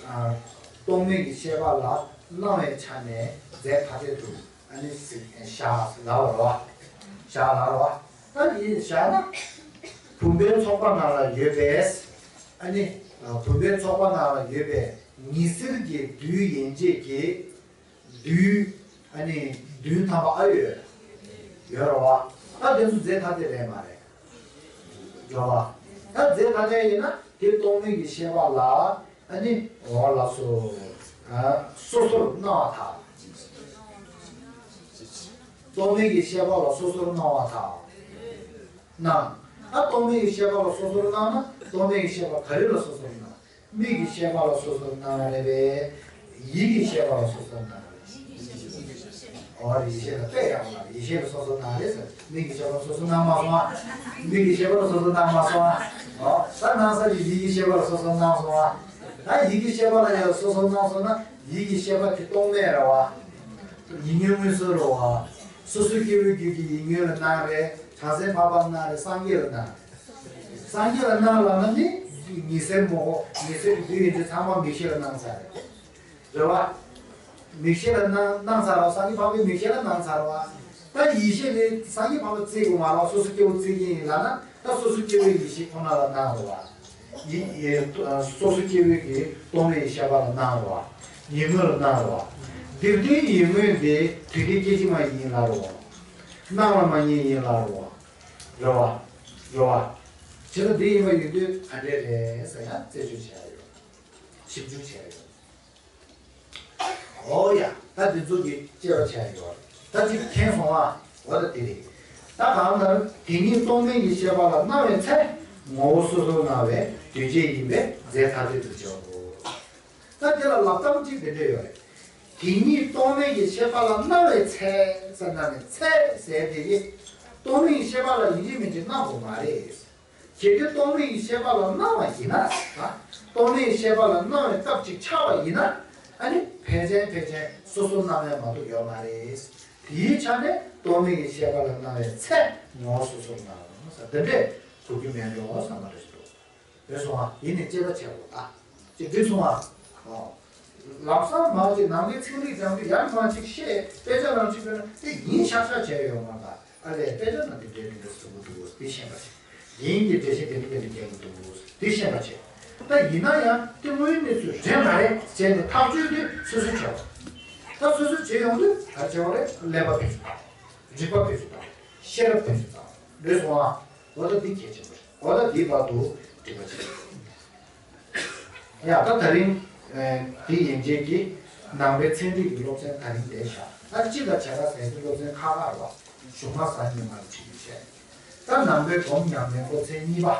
ཨ། རྟོག་མེད་ཀྱི་ཤེས་པ་ལ་སྣང་བའི་ཆ་ནས་རྫས་ཐ་དད་དུ་ཨ་ནི་བཞག་ལབ་པ་རེད་བ། བཞག་ལབ་རེད་བ། ད་ཡིན་བཞག་ན་བུམ་པའི་ཚོགས་པ་ནང་ལ་ཡོད་པས། ཨ་ནི་བུམ་པའི་ཚོགས་པ་ནང་ལ་ཡོད་པའི་ཉི་ཟེར་གྱི་རྡུལ་ཡན་ཆད་ཀྱི་རྡུལ། ཨ་ནི་བདུན་ཐམ་པ་ཨ་ཡོད། ཡོད་རེད་བ། ད་དེ་ཚོ་རྫས་ཐ་དད་རེད་མ་རེད། རེད་བ། ད་རྫས་ཐ་དད་ཡིན་ན་དེ་རྟོག་མེད་ཀྱི་ཤེས་པ་ལ་ཨ་ནི་འོ་ལགས་སོ། ཨ། སོ་སོར་སྣང་བ་དང་། རྟོག་མེད་ཀྱི་ཤེས་པ་ལ་སོ་སོར་སྣང་བ་དང་། སྣང་། ད་རྟོག་མེད་ཀྱི་ཤེས་པ་ལ་སོ་སོར་སྣང་ན་རྟོག་མེད་ཀྱི་ཤེས་པ་ག་རེ་ལ་སོ་སོར་སྣང་། མིག་གི་ཤེས་པ་ལ་སོ་སོར་སྣང་རེད་པས། ཡིད་ཀྱི་ཤེས་པ་ལ་སོ་སོར་སྣང་རེད། ཨོ། ཡིད་ཤེས་ལ་དཔེ་ཡག་པོ་ལ་ཡིད་ཤེས་ལ་སོ་སོར་སྣང་རེད་ཟེར། མིག་གི་ཤེས་པ་ལ་སོ་སོར་སྣང་མ་སོང་ཨ། མིག་གི་ཤེས་པ་ལ་སོ་སོར་སྣང་མ་སོང་ཨ། ཨོ། ད་སྣང་ས་ཀྱི་ཡིད་ཀྱི་ཤེས་པ་ལ་སོ་སོར་སྣང་སོང་ཨ། ད་ཡིད་ཀྱི་ཤེས་པ་ལ་ཡང་སོ་སོར་སྣང་སོང་ན་ཡིད་ཀྱི་ཤེས་པ་དེ་རྟོག་མེད་རེད་བ། ཡིད་མངོན་མངོན་སུམ་རེད་བ། སོ་སོ་སྐྱེ་བོའི་རྒྱུད་ཀྱི་ཡིད་མངོན་ལ་སྣང་རེད། བྱང་སེམས་འཕགས་པ་སྣང་རེད། སངས་རྒྱས་ལ་སྣང་རེད། སངས་རྒྱས་ལ་སྣང་ལབ་ན་ནི་ཉི་ཟེར་མོ་ཧོ་ཉི་ཟེར་གྱི་རྡུལ་ཡན་ཆད་ཚང་མ་མིག་ཤེས་ལ་སྣང་ཚར་རེད། རེད་བ། མིག་ཤེས་ལ་སྣང་སྣང་ཚར་བ། སངས་རྒྱས་འཕགས་པའི་མིག་ཤེས་ལ་སྣང་ཚར་བ། ད་ཡིད་ཤེས་ལས་སངས་རྒྱས་འཕགས་པ་བརྩི་དགོས་མ་རེད་བ། སོ་སོ་སྐྱེ་བོ་བརྩི་གི་ཡིན་ལབ་ན་ད་སོ་སོ་སྐྱེ་བོའི་ཡིད་ཤེས་ཁོ་ན་ལ་སྣང་རེད་བ། ཡིད། སོ་སོ་སྐྱེ་བོའི་གི་རྟོག་མེད་ཤེས་པ་ལ་སྣང་རེད་བ། ཡིད་མངོན་ལ་སྣང་རེད་བ། འདིར་དེའི་ཡིད་མངོན་དེ་དུས་མཐའི་སྐད་ཅིག་མ་ཡིན་ལབ་རེད་བ། སྣང་ལ་མ་ངེས་ཡིན་ལབ་རེད་བ། རེད་བ། རེད་བ། བྱས་ཙང་འདི་ཡིན་པ་ཡིན་དུས་ག་འདྲས་རེད་ཟེར་ཡང་རྩད་གཅོད་བྱས་ཡོད། ཞིབ་འཇུག་བྱས་ཡོད། ཨོ་ཡ། ད་འདི་ཚོ་གི་དཔྱད་པ་བྱས་ཡོད། ད་ཅིག་མཁྱེན་སོང་ཨ། འོ་ད་དེ་རེད། ད་གང་ལྟར་དེ་ཉིད་རྟོག་མེད་ཀྱི་ཤེས་པ་ལ་སྣང་བའི་ཚེ་ངོ་བོ་སོ་སོར་སྣང་བའི་འདུས་བྱས་ཡིན་པས་རྫས་ཐ་དད་དུ་འཇོག་གོ། ད་དེ་ལ་ལབ་སྟངས་གཅིག་དེ་འདྲ་ཡོད་རེད། དེ་ཉིད་རྟོག་མེད་ཀྱི་ཤེས་པ་ལ་སྣང་བའི་ཚེ་ཟེར་ན་ནི་ཚེ་ཟེར་དེ་གི་རྟོག་མེད་ཀྱི་ཤེས་པ་ལ་ཡིན་གཅིག་མིན་གཅིག་སྣང་དགོས་མ་རེད། གལ་ཏེ་རྟོག་མེད་ཀྱི་ཤེས་པ་ལ་སྣང་བ་ཡིན་ན། རྟོག་མེད་ཀྱི་ཤེས་པ་ལ་སྣང་བའི་སྐབས་གཅིག་ཆགས་པ་ཡིན་ན། ཨ་ནི་ཕལ་ཆེར་ཕལ་ཆེར་སོ་སོར་སྣང་ཡ་མ་གཏོགས་ཡོད་མ་རེད། དེའི་ཆ་ནས་རྟོག་མེད་ཀྱི་ཤེས་པ་ལ་སྣང་བའི་ཚེ་ངོ་བོ་སོ་སོར་སྣང་ཟེར་འདི་འདྲས་གོ་རྒྱུ་མེད་འགྲོ་བསམ་པ་རེ་ཞིག་འདུག་རེད་སོང་ཨ། ཡིན་ནས་དཔྱད་པ་བྱེད་དགོས་ད། ཅིག་འགྲིག་སོང་ཨ། ཨོ། ལམ་སང་མ་ཅིག་ནང་པའི་ཚན་རིག་སྦྱང་དུས་ཡར་མ་ཅིག་བཤད་དཔེ་ཆ་ནང་ཅིག་དཔེར་ན་དེ་ཡིན་ཤག་ཤག་བྱས་ཡོད་མ་ག་ཨ་ལས་དཔེ་ཆ་ནང་དེ་འདྲའི་འདི་འདྲ་གསུང་གི་འདུག་དེ་ཤེས་པ་ཅིག་ཡིན་གྱི་འགྲེལ་བཤད་དེ་འདྲ་དེ་འདྲ་རྒྱག་གི་འདུག་དེ་ཤེས་པ་ཅིག་ད་ཡིན་ན་ཡང་དེ་དངོས་ཡོད་གནས་ཚུལ་རེད་མ་རེད་བྱས་ནས་ཐག་གཅོད་དེ་སོ་སོས་བྱེད་དགོས། ད་སོ་སོས་བྱེད་ཡོང་དུས་ག་རེ་བྱེད་དགོས་རེད། ཀླད་པ་བེད་སྤྱོད་བཏང་། རིག་པ་བེད་སྤྱོད་བཏང་། ཤེས་རབ་བེད་སྤྱོད་བཏང་། འགྲིག་སོང་ཨ། འོ་ད་འདི་གལ་ཆེན་པོ་རེད། འོ་ད་འདི་བར་དུ་འགྲིག་པ་བྱེད། ཡ་ད་ད་རིང་ཨེ་འདི་ཡན་ཆད་ཀྱི་ནང་པའི་ཚན་རིག་གི་སློབ་ཚན་ད་རིང་དེ་བཞག་ད་སྤྱི་ལ་བྱ་དགའ་ཟེར་གྱི་སློབ་ཚན་ཁག་ཁག་རེད་བ། གཞུང་མ་ཟ་ཉི་མ་རུ་ཁྲིད་རྒྱུ་བྱས། ད་ནང་པའི་སྒོམ་ཉམས་ལེན་སློབ་ཚན་གཉིས་པ།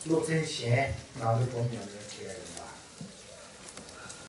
སློབ་ཚན་གཞན་ནང་པའི་སྒོམ་ཉམས་ལེན་བྱེད་ཡ་ཡོད།